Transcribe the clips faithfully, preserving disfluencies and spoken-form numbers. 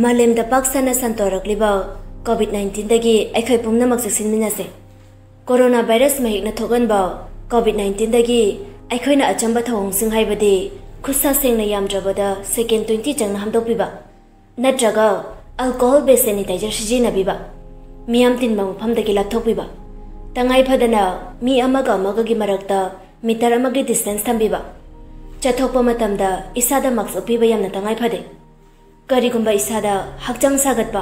ꯃꯥꯂꯦꯝꯗ ꯄꯥꯛ ꯁꯟꯅ ꯁꯟꯗꯣꯔꯛꯂꯤꯕ ꯀꯣꯚꯤꯗ ꯅꯥꯏꯟꯇꯤꯟꯗꯒꯤ ꯑꯩꯈꯣꯏ ꯄꯨꯝꯅꯃꯛ ꯆꯦꯛꯁꯤꯟꯃꯤꯟꯅꯁꯦ꯫ ꯀꯣꯔꯣꯅꯥ ꯚꯥꯏꯔꯁ ꯃꯍꯤꯛꯅ ꯊꯣꯛꯍꯟꯕ ꯀꯣꯚꯤꯗ ꯅꯥꯏꯟꯇꯤꯟꯗꯒꯤ ꯑꯩꯈꯣꯏꯅ ꯑꯆꯝꯕ ꯊꯧꯑꯣꯡꯁꯤꯡ ꯍꯥꯏꯕꯗꯤ ꯈꯨꯠꯁꯥ ꯁꯦꯡꯅ ꯌꯥꯝꯗ꯭ꯔꯕꯗ ꯁꯦꯀꯦꯟ ꯇ꯭ꯋꯦꯟꯇꯤ ꯆꯪꯅ ꯍꯥꯝꯗꯣꯛꯄꯤꯕ, ꯅꯠꯇ꯭ꯔꯒ ꯑꯜꯀꯣꯍꯣꯜ ꯕꯦꯁ ꯁꯦꯅꯤꯇꯥꯏꯖꯔ ꯁꯤꯖꯤꯟꯅꯕꯤꯕ, ꯃꯤꯌꯥꯝ ꯇꯤꯟꯕ ꯃꯐꯝꯗꯒꯤ ꯂꯥꯞꯊꯣꯛꯄꯤꯕ, ꯇꯉꯥꯏ ꯐꯗꯅ ꯃꯤ ꯑꯃꯒ ꯑꯃꯒꯒꯤ ꯃꯔꯛꯇ ꯃꯤꯇꯔ ꯑꯃꯒꯤ ꯗꯤꯁꯇꯦꯟꯁ ꯊꯝꯕꯤꯕ, ꯆꯠꯊꯣꯛꯄ ꯃꯇꯝꯗ ꯏꯁꯥꯗ ꯃꯥꯛꯁ ꯎꯞꯄꯤꯕ ꯌꯥꯝꯅ ꯇꯉꯥꯏ ꯐꯗꯦ꯫ ꯀꯔꯤꯒꯨꯝꯕ ꯏꯁꯥꯗ ꯍꯛꯆꯥꯡ ꯁꯥꯒꯠꯄ,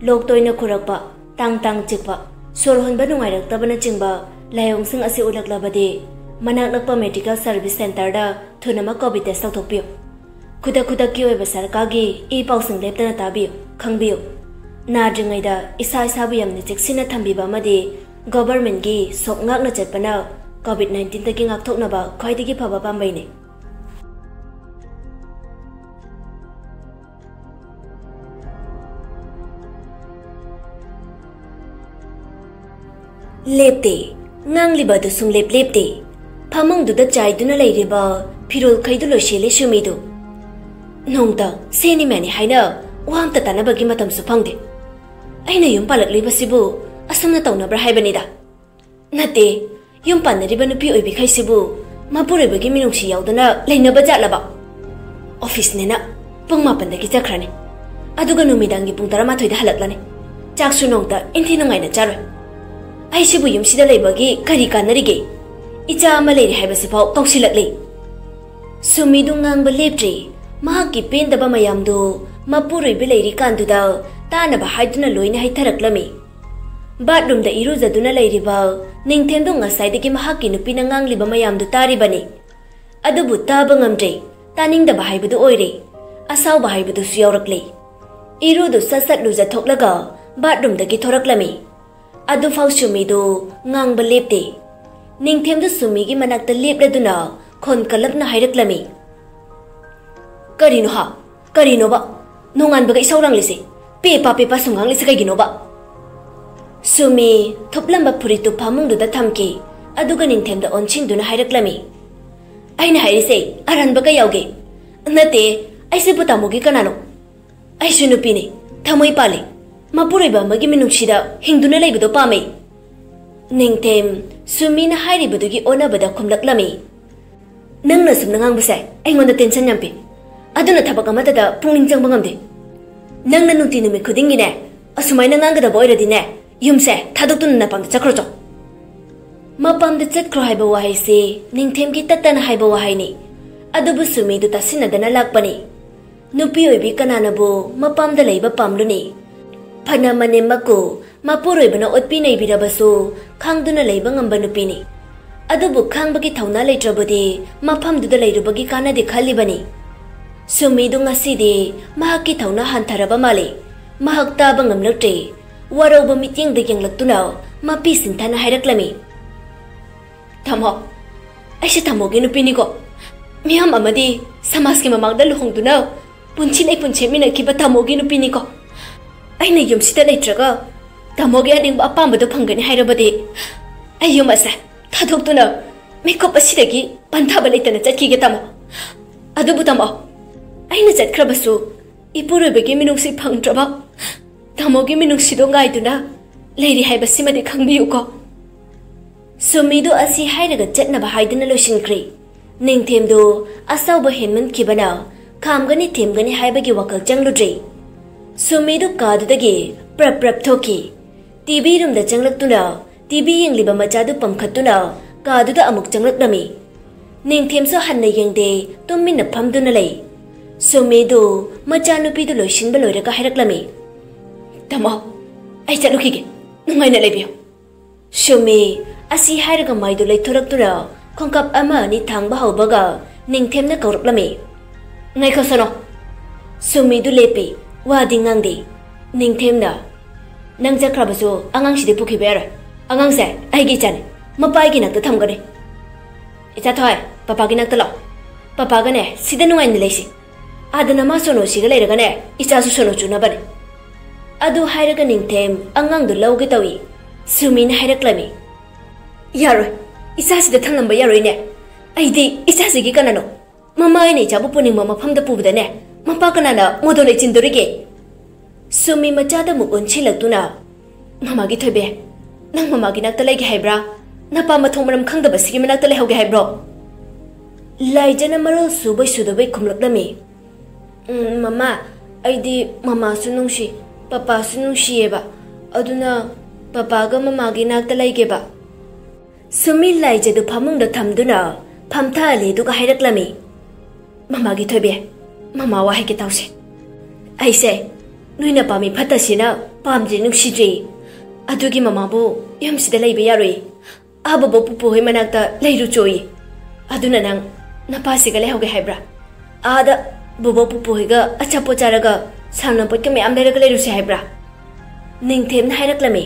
ꯂꯣꯛ ꯇꯣꯏꯅ ꯈꯨꯔꯛꯄ, ꯇꯥꯡ ꯇꯥꯡ ꯆꯤꯛꯄ, ꯁꯣꯔ ꯍꯣꯟꯕ ꯅꯨꯡꯉꯥꯏꯔꯛꯇꯕꯅꯆꯤꯡꯕ ꯂꯥꯏꯑꯣꯡꯁꯤꯡ ꯑꯁꯤ ꯎꯠꯂꯛꯂꯕꯗꯤ, ꯃꯅꯥꯛ ꯅꯛꯄ ꯃꯦꯗꯤꯀꯦꯜ ꯁꯔꯚꯤꯁ ꯁꯦꯟꯇꯔꯗ ꯊꯨꯅꯃꯛ ꯀꯣꯚꯤꯗ ꯇꯦꯁ ꯇꯧꯊꯣꯛꯄꯤꯌꯨ꯫ ꯈꯨꯗꯛ ꯈꯨꯗꯛꯀꯤ ꯑꯣꯏꯕ ꯁꯔꯀꯥꯔꯒꯤ ꯏ ꯄꯥꯎꯁꯤꯡ ꯂꯦꯞꯇꯅ ꯇꯥꯕꯤꯌꯨ, ꯈꯪꯕꯤꯌꯨ꯫ ꯅꯥꯗ꯭ꯔꯤꯉꯩꯗ ꯏꯁꯥ ꯏꯁꯥꯕꯨ ꯌꯥꯝꯅ ꯆꯦꯛꯁꯤꯟꯅ ꯊꯝꯕꯤꯕ ꯑꯃꯗꯤ ꯒꯣꯚꯔꯟꯃꯦꯟꯠꯀꯤ ꯁꯣꯛ ꯉꯥꯛꯅ ꯆꯠꯄꯅ ꯀꯣꯚꯤꯗ ꯅꯥꯏꯟꯇꯤꯟꯗꯒꯤ ꯉꯥꯛꯊꯣꯛꯅꯕ ꯈ꯭ꯋꯥꯏꯗꯒꯤ ꯐꯕ ꯄꯥꯝꯕꯩꯅꯤ꯫ ꯂꯦꯞꯇꯦ꯫ ꯉꯥꯡꯂꯤꯕ ꯑꯗꯨ ꯁꯨꯡꯂꯦꯞ ꯂꯦꯞꯇꯦ꯫ ꯐꯃꯨꯡꯗꯨꯗ ꯆꯥꯏꯗꯨꯅ ꯂꯩꯔꯤꯕ ꯐꯤꯔꯣꯜꯈꯩꯗꯨ ꯂꯣꯏꯁꯤꯜꯂꯤ ꯁꯨꯃꯤꯗꯨ꯫ ꯅꯣꯡꯇ ꯁꯦꯅꯤ ꯃꯦꯅꯤ ꯍꯥꯏꯅ ꯋꯥ ꯑꯝꯇ ꯇꯥꯅꯕꯒꯤ ꯃꯇꯝꯁꯨ ꯐꯪꯗꯦ꯫ ꯑꯩꯅ ꯌꯨꯝ ꯄꯥꯜꯂꯛꯂꯤꯕꯁꯤꯕꯨ ꯑꯁꯨꯝꯅ ꯇꯧꯅꯕ꯭ꯔꯥ ꯍꯥꯏꯕꯅꯤꯗ꯫ ꯅꯠꯇꯦ, ꯌꯨꯝ ꯄꯥꯟꯅꯔꯤꯕ ꯅꯨꯄꯤ ꯑꯣꯏꯕꯤꯈꯩꯁꯤꯕꯨ ꯃꯄꯨꯔꯣꯏꯕꯒꯤ ꯃꯤꯅꯨꯡꯁꯤ ꯌꯥꯎꯗꯅ ꯂꯩꯅꯕ ꯖꯥꯠꯂꯕ? ꯑꯣꯐꯤꯁꯅꯦꯅ ꯄꯨꯡ ꯃꯥꯄꯟꯗꯒꯤ ꯆꯠꯈ꯭ꯔꯅꯤ, ꯑꯗꯨꯒ ꯅꯨꯃꯤꯗꯥꯡꯒꯤ ꯄꯨꯡ ꯇꯔꯥꯃꯥꯊꯣꯏꯗ ꯍꯜꯂꯛꯂꯅꯤ꯫ ꯆꯥꯛꯁꯨ ꯅꯣꯡꯇ ꯏꯟꯊꯤ ꯅꯨꯡꯉꯥꯏꯅ ꯆꯥꯔꯣꯏ꯫ ꯑꯩꯁꯤꯕꯨ ꯌꯨꯝꯁꯤꯗ ꯂꯩꯕꯒꯤ ꯀꯔꯤ ꯀꯥꯟꯅꯔꯤꯒꯦ? ꯏꯆꯥ ꯑꯃ ꯂꯩꯔꯦ ꯍꯥꯏꯕꯁꯤꯐꯥꯎ ꯀꯧꯁꯤꯜꯂꯛꯂꯤ꯫ ꯁꯨꯃꯤꯗꯨ ꯉꯥꯡꯕ ꯂꯦꯞꯇ꯭ꯔꯤ꯫ ꯃꯍꯥꯛꯀꯤ ꯄꯦꯟꯗꯕ ꯃꯌꯥꯝꯗꯨ ꯃꯄꯨꯔꯣꯏꯕ ꯂꯩꯔꯤꯀꯥꯟꯗꯨꯗ ꯇꯥꯅꯕ ꯍꯥꯏꯗꯨꯅ ꯂꯣꯏꯅ ꯍꯩꯊꯔꯛꯂꯝꯃꯤ꯫ ꯕꯥꯠꯔꯨꯝꯗ ꯏꯔꯨꯖꯗꯨꯅ ꯂꯩꯔꯤꯕ ꯅꯤꯡꯊꯦꯝꯗꯨ ꯉꯁꯥꯏꯗꯒꯤ ꯃꯍꯥꯛꯀꯤ ꯅꯨꯄꯤꯅ ꯉꯥꯡꯂꯤꯕ ꯃꯌꯥꯝꯗꯨ ꯇꯥꯔꯤꯕꯅꯤ꯫ ꯑꯗꯨꯕꯨ ꯇꯥꯕ ꯉꯝꯗ꯭ꯔꯦ, ꯇꯥꯅꯤꯡꯗꯕ ꯍꯥꯏꯕꯗꯨ ꯑꯣꯏꯔꯦ꯫ ꯑꯁꯥꯎꯕ ꯍꯥꯏꯕꯗꯨꯁꯨ ꯌꯥꯎꯔꯛꯂꯦ꯫ ꯏꯔꯨꯗꯨ ꯁꯠ ꯁꯠ ꯂꯨꯖꯊꯣꯛꯂꯒ ꯕꯥꯠꯔꯨꯝꯗꯒꯤ ꯊꯣꯔꯛꯂꯝꯃꯤ꯫ ꯑꯗꯨꯐꯥꯎ ꯁꯨꯃꯤꯗꯨ ꯉꯥꯡꯕ ꯂꯦꯞꯇꯦ꯫ ꯅꯤꯡꯊꯦꯝꯗꯨ ꯁꯨꯃꯤꯒꯤ ꯃꯅꯥꯛꯇ ꯂꯦꯞꯂꯗꯨꯅ ꯈꯣꯟ ꯀꯜꯂꯞꯅ ꯍꯥꯏꯔꯛꯂꯝꯃꯤ꯫ "ꯀꯔꯤꯅꯣ ꯍꯥ? ꯀꯔꯤꯅꯣꯕ? ꯅꯣꯡꯉꯥꯟꯕꯒ ꯏꯁꯧ ꯂꯥꯡꯂꯤꯁꯦ? ꯄꯦꯄꯥ ꯄꯦꯄꯥ ꯁꯨꯝ ꯉꯥꯡꯂꯤꯁꯦ ꯀꯩꯒꯤꯅꯣꯕ?" ꯁꯨꯃꯤ ꯊꯨꯞꯂꯝꯕ ꯐꯨꯔꯤꯠꯇꯨ ꯐꯃꯨꯡꯗꯨꯗ ꯊꯝꯈꯤ꯫ ꯑꯗꯨꯒ ꯅꯤꯡꯊꯦꯝꯗ ꯑꯣꯟꯁꯤꯟꯗꯨꯅ ꯍꯥꯏꯔꯛꯂꯝꯃꯤ꯫ "ꯑꯩꯅ ꯍꯥꯏꯔꯤꯁꯦ ꯑꯔꯥꯟꯕ ꯀꯩ ꯌꯥꯎꯒꯦ? ꯅꯠꯇꯦ, ꯑꯩꯁꯤꯕꯨ ꯇꯥꯃꯣꯒꯤ ꯀꯅꯥꯅꯣ?" ꯑꯩꯁꯨ ꯅꯨꯄꯤꯅꯤ, ꯊꯃꯣꯏ ꯄꯥꯜꯂꯤ꯫ ꯃꯄꯨꯔꯣꯏꯕ ꯑꯃꯒꯤ ꯃꯤꯅꯨꯡꯁꯤꯗ ꯍꯤꯡꯗꯨꯅ ꯂꯩꯕꯗꯣ ꯄꯥꯝꯃꯤ꯫ ꯅꯤꯡꯊꯦꯝ ꯁꯨꯃꯤꯅ ꯍꯥꯏꯔꯤꯕꯗꯨꯒꯤ ꯑꯣꯟꯅꯕꯗ ꯈꯨꯝꯂꯛꯂꯝꯃꯤ꯫ "ꯅꯪꯅ ꯑꯁꯨꯝꯅ ꯉꯥꯡꯕꯁꯦ ꯑꯩꯉꯣꯟꯗ tension ꯌꯥꯝ ꯄꯤ꯫ ꯑꯗꯨꯅ ꯊꯕꯛ ꯑꯃꯠꯇꯗ ꯄꯨꯛꯅꯤꯡ ꯆꯪꯕ ꯉꯝꯗꯦ꯫ ꯅꯪꯅ ꯅꯨꯡꯇꯤ ꯅꯨꯃꯤꯠ ꯈꯨꯗꯤꯡꯒꯤꯅꯦ, ꯑꯁꯨꯃꯥꯏꯅ ꯉꯥꯡꯒꯗꯕ ꯑꯣꯏꯔꯗꯤꯅꯦ, ꯌꯨꯝꯁꯦ ꯊꯥꯗꯣꯛꯇꯨꯅ ꯅꯄꯥꯝꯗ ꯆꯠꯈ꯭ꯔꯣ ꯆꯣ꯫" "ꯃꯄꯥꯝꯗ ꯆꯠꯈ꯭ꯔꯣ" ꯍꯥꯏꯕ ꯋꯥꯍꯩꯁꯤ ꯅꯤꯡꯊꯦꯝꯒꯤ ꯇꯠꯇꯅ ꯍꯥꯏꯕ ꯋꯥꯍꯩꯅꯤ꯫ ꯑꯗꯨꯕꯨ ꯁꯨꯃꯤꯗꯨ ꯇꯥꯁꯤꯟꯅꯗꯅ ꯂꯥꯛꯄꯅꯤ꯫ ꯅꯨꯄꯤ ꯑꯣꯏꯕꯤ ꯀꯅꯥꯅꯕꯨ ꯃꯄꯥꯝꯗ ꯂꯩꯕ ꯄꯥꯝꯂꯨꯅꯤ? ꯐꯅ ꯃꯅꯦꯝꯃꯛꯀꯨ ꯃꯄꯨꯔꯣꯏꯕꯅ ꯑꯣꯠꯄꯤ ꯅꯩꯕꯤꯔꯕꯁꯨ ꯈꯥꯡꯗꯨꯅ ꯂꯩꯕ ꯉꯝꯕ ꯅꯨꯄꯤꯅꯤ꯫ ꯑꯗꯨꯕꯨ ꯈꯥꯡꯕꯒꯤ ꯊꯧꯅꯥ ꯂꯩꯇ꯭ꯔꯕꯗꯤ ꯃꯐꯝꯗꯨꯗ ꯂꯩꯔꯨꯕꯒꯤ ꯀꯥꯟꯅꯗꯦ ꯈꯜꯂꯤꯕꯅꯤ꯫ ꯁꯨꯃꯤꯗꯨ ꯉꯁꯤꯗꯤ ꯃꯍꯥꯛꯀꯤ ꯊꯧꯅꯥ ꯍꯟꯊꯔꯕ ꯃꯥꯜꯂꯤ꯫ ꯃꯍꯥꯛ ꯇꯥꯕ ꯉꯝꯂꯛꯇ꯭ꯔꯦ꯫ ꯋꯥꯔꯧꯕ ꯃꯤꯠꯌꯦꯡꯗ ꯌꯦꯡꯂꯛꯇꯨꯅ ꯃꯄꯤ ꯁꯤꯟꯊꯅ ꯍꯥꯏꯔꯛꯂꯝꯃꯤ꯫ "ꯇꯥꯃꯣ, ꯑꯩꯁꯦ ꯇꯥꯃꯣꯒꯤ ꯅꯨꯄꯤꯅꯤꯀꯣ꯫ ꯃꯤꯌꯥꯝ ꯑꯃꯗꯤ ꯁꯃꯥꯖꯀꯤ ꯃꯃꯥꯡꯗ ꯂꯨꯍꯣꯡꯗꯨꯅ ꯄꯨꯟꯁꯤ ꯂꯩꯄꯨꯟ ꯁꯦꯝꯃꯤꯟꯅꯈꯤꯕ ꯇꯥꯃꯣꯒꯤ ꯅꯨꯄꯤꯅꯤꯀꯣ꯫ ꯑꯩꯅ ꯌꯨꯝꯁꯤꯗ ꯂꯩꯇ꯭ꯔꯒ ꯇꯥꯃꯣꯒꯤ ꯑꯅꯤꯡꯕ ꯑꯄꯥꯝꯕꯗꯣ ꯐꯪꯒꯅꯤ ꯍꯥꯏꯔꯕꯗꯤ ꯑꯩ ꯌꯨꯝ ꯑꯁꯦ ꯊꯥꯗꯣꯛꯇꯨꯅ ꯃꯤꯀꯨꯞ ꯑꯁꯤꯗꯒꯤ ꯄꯟꯊꯥꯕ ꯂꯩꯇꯅ ꯆꯠꯈꯤꯒꯦ ꯇꯥꯃꯣ꯫ ꯑꯗꯨꯕꯨ ꯇꯥꯃꯣ, ꯑꯩꯅ ꯆꯠꯈ꯭ꯔꯕꯁꯨ ꯏꯄꯨꯔꯣꯏꯕꯒꯤ ꯃꯤꯅꯨꯡꯁꯤ ꯐꯪꯗ꯭ꯔꯕ ꯇꯥꯃꯣꯒꯤ ꯃꯤꯅꯨꯡꯁꯤꯗꯣ ꯉꯥꯏꯗꯨꯅ ꯂꯩꯔꯤ ꯍꯥꯏꯕꯁꯤꯃꯗꯤ ꯈꯪꯕꯤꯌꯨꯀꯣ꯫" ꯁꯨꯃꯤꯗꯨ ꯑꯁꯤ ꯍꯥꯏꯔꯒ ꯆꯠꯅꯕ ꯍꯥꯏꯗꯨꯅ ꯂꯣꯏꯁꯤꯟꯈ꯭ꯔꯦ꯫ ꯅꯤꯡꯊꯦꯝꯗꯨ ꯑꯁꯥꯎꯕ ꯍꯦꯟꯃꯟꯈꯤꯕꯅ ꯈꯥꯝꯒꯅꯤ ꯊꯦꯝꯒꯅꯤ ꯍꯥꯏꯕꯒꯤ ꯋꯥꯈꯜ ꯆꯪꯂꯨꯗ꯭ꯔꯦ꯫ ꯁꯨꯃꯤꯗꯨ ꯀꯥꯗꯨꯗꯒꯤ ꯄ꯭ꯔꯞ ꯄ꯭ꯔꯞ ꯊꯣꯛꯈꯤ꯫ ꯇꯤꯚꯤ ꯔꯨꯝꯗ ꯆꯪꯂꯛꯇꯨꯅ ꯇꯤꯚꯤ ꯌꯦꯡꯂꯤꯕ ꯃꯆꯥꯗꯨ ꯄꯝꯈꯠꯇꯨꯅ ꯀꯥꯗꯨꯗ ꯑꯃꯨꯛ ꯆꯪꯂꯛꯂꯝꯃꯤ꯫ ꯅꯤꯡꯊꯦꯝꯁꯨ ꯍꯟꯅ ꯌꯦꯡꯗꯦ, ꯇꯨꯃꯤꯟꯅ ꯐꯝꯗꯨꯅ ꯂꯩ꯫ ꯁꯨꯃꯤꯗꯨ ꯃꯆꯥꯅꯨꯄꯤꯗꯨ ꯂꯣꯏꯁꯤꯟꯕ ꯂꯣꯏꯔꯒ ꯍꯥꯏꯔꯛꯂꯝꯃꯤ꯫ "ꯇꯥꯃꯣ, ꯑꯩ ꯆꯠꯂꯨꯈꯤꯒꯦ꯫ ꯅꯨꯡꯉꯥꯏꯅ ꯂꯩꯕꯤꯌꯨ꯫" ꯁꯨꯃꯤ ꯑꯁꯤ ꯍꯥꯏꯔꯒ ꯃꯥꯏꯗꯨ ꯂꯩꯊꯣꯔꯛꯇꯨꯅ ꯈꯣꯡꯀꯥꯞ ꯑꯃ ꯑꯅꯤ ꯊꯥꯡꯕ ꯍꯧꯕꯒ ꯅꯤꯡꯊꯦꯝꯅ ꯀꯧꯔꯛꯂꯝꯃꯤ꯫ "ꯉꯥꯏꯈꯣ ꯁꯣꯅꯣ꯫" ꯁꯨꯃꯤꯗꯨ ꯂꯦꯞꯄꯤ, ꯋꯥꯗꯤ ꯉꯥꯡꯗꯦ꯫ ꯅꯤꯡꯊꯦꯝꯅ, "ꯅꯪ ꯆꯠꯈ꯭ꯔꯕꯁꯨ ꯑꯉꯥꯡꯁꯤꯗꯤ ꯄꯨꯈꯤꯕ ꯌꯥꯔꯣꯏ꯫ ꯑꯉꯥꯡꯁꯦ ꯑꯩꯒꯤ ꯏꯆꯥꯅꯤ, ꯃꯄꯥ ꯑꯩꯒꯤ ꯅꯥꯛꯇ ꯊꯝꯒꯅꯤ꯫ ꯏꯆꯥ ꯊꯣꯏ, ꯄꯄꯥꯒꯤ ꯅꯥꯛꯇ ꯂꯥꯛꯑꯣ꯫ ꯄꯄꯥꯒꯅꯦ ꯁꯤꯗ ꯅꯨꯡꯉꯥꯏꯅ ꯂꯩꯁꯤ꯫ ꯑꯥꯗ ꯅꯃꯥ ꯁꯣꯅꯣꯁꯤꯒ ꯂꯩꯔꯒꯅꯦ ꯏꯆꯥꯁꯨ ꯁꯣꯅꯣ ꯆꯨꯅꯕꯅꯦ꯫" ꯑꯗꯨ ꯍꯥꯏꯔꯒ ꯅꯤꯡꯊꯦꯝ ꯑꯉꯥꯡꯗꯨ ꯂꯧꯒꯦ ꯇꯧꯏ꯫ ꯁꯨꯃꯤꯅ ꯍꯥꯏꯔꯛꯂꯝꯃꯤ꯫ "ꯌꯥꯔꯣꯏ, ꯏꯆꯥꯁꯤꯗ ꯊꯝꯂꯝꯕ ꯌꯥꯔꯣꯏꯅꯦ꯫ ꯑꯩꯗꯤ ꯏꯆꯥꯁꯤꯒꯤ ꯀꯅꯥꯅꯣ? ꯃꯃꯥ ꯑꯩꯅ ꯏꯆꯥꯕꯨ ꯄꯨꯅꯤꯡꯕ ꯃꯐꯝꯗ ꯄꯨꯕꯗꯅꯦ ꯃꯄꯥ ꯀꯅꯥꯅ ꯃꯣꯗꯣ ꯂꯩꯆꯤꯟꯗꯣꯔꯤꯒꯦ? ꯁꯨꯃꯤ ꯃꯆꯥꯗ ꯑꯃꯨꯛ ꯑꯣꯟꯁꯤꯜꯂꯛꯇꯨꯅ, "ꯃꯃꯥꯒꯤ ꯊꯣꯏꯕꯤ, ꯅꯪ ꯃꯃꯥꯒꯤ ꯅꯥꯛꯇ ꯂꯩꯒꯦ ꯍꯥꯏꯕ꯭ꯔꯥ? ꯅꯄꯥ ꯃꯊꯣꯡ ꯃꯔꯝ ꯈꯪꯗꯕꯁꯤꯒꯤ ꯃꯅꯥꯛꯇ ꯂꯩꯍꯧꯒꯦ ꯍꯥꯏꯕ꯭ꯔꯣ?" ꯂꯥꯏꯖꯅ ꯃꯔꯣꯜ ꯁꯨꯕꯩ ꯁꯨꯗꯕꯩ ꯈꯨꯝꯂꯛꯂꯝꯃꯤ꯫ "ꯎꯝ, ꯃꯃꯥ, ꯑꯩꯗꯤ ꯃꯃꯥꯁꯨ ꯅꯨꯡꯁꯤ, ꯄꯄꯥꯁꯨ ꯅꯨꯡꯁꯤꯌꯦꯕ꯫ ꯑꯗꯨꯅ ꯄꯄꯥꯒ ꯃꯃꯥꯒꯤ ꯅꯥꯛꯇ ꯂꯩꯒꯦꯕ꯫" ꯁꯨꯃꯤ ꯂꯥꯏꯖꯗꯨ ꯐꯃꯨꯡꯗ ꯊꯝꯗꯨꯅ ꯐꯝꯊꯍꯜꯂꯤ, ꯑꯗꯨꯒ ꯍꯥꯏꯔꯛꯂꯝꯃꯤ, "ꯃꯃꯥꯒꯤ ꯊꯣꯏꯕꯤ, ꯃꯃꯥ ꯋꯥ ꯍꯥꯏꯒꯦ ꯇꯥꯎꯁꯦ꯫ ꯑꯩꯁꯦ ꯅꯣꯏꯅ ꯄꯥꯝꯃꯤ ꯐꯠꯇꯁꯤꯅ ꯄꯥꯝꯗ꯭ꯔꯤ, ꯅꯨꯡꯁꯤꯗ꯭ꯔꯤ꯫ ꯑꯗꯨꯒꯤ ꯃꯃꯥꯕꯨ ꯌꯨꯝꯁꯤꯗ ꯂꯩꯕ ꯌꯥꯔꯣꯏ꯫ ꯑꯥ ꯕꯣꯕꯣꯛ ꯄꯨꯄꯨ ꯍꯣꯏ ꯃꯅꯥꯛꯇ ꯂꯩꯔꯨꯆꯣꯌꯦ꯫ ꯑꯗꯨꯅ ꯅꯪ ꯅꯄꯥꯁꯤꯒ ꯂꯩꯍꯧꯒꯦ ꯍꯥꯏꯕ꯭ꯔꯥ? ꯑꯥꯗ ꯕꯣꯕꯣꯛ ꯄꯨꯄꯨ ꯍꯣꯏꯒ ꯑꯆꯥꯄꯣꯠ ꯆꯥꯔꯒ ꯁꯥꯟꯅꯄꯣꯠꯀ ꯃꯌꯥꯝ ꯂꯩꯔꯒ ꯂꯩꯔꯨꯁꯦ ꯍꯥꯏꯕ꯭ꯔꯥ?" ꯅꯤꯡꯊꯦꯝꯅ ꯍꯥꯏꯔꯛꯂꯝꯃꯤ,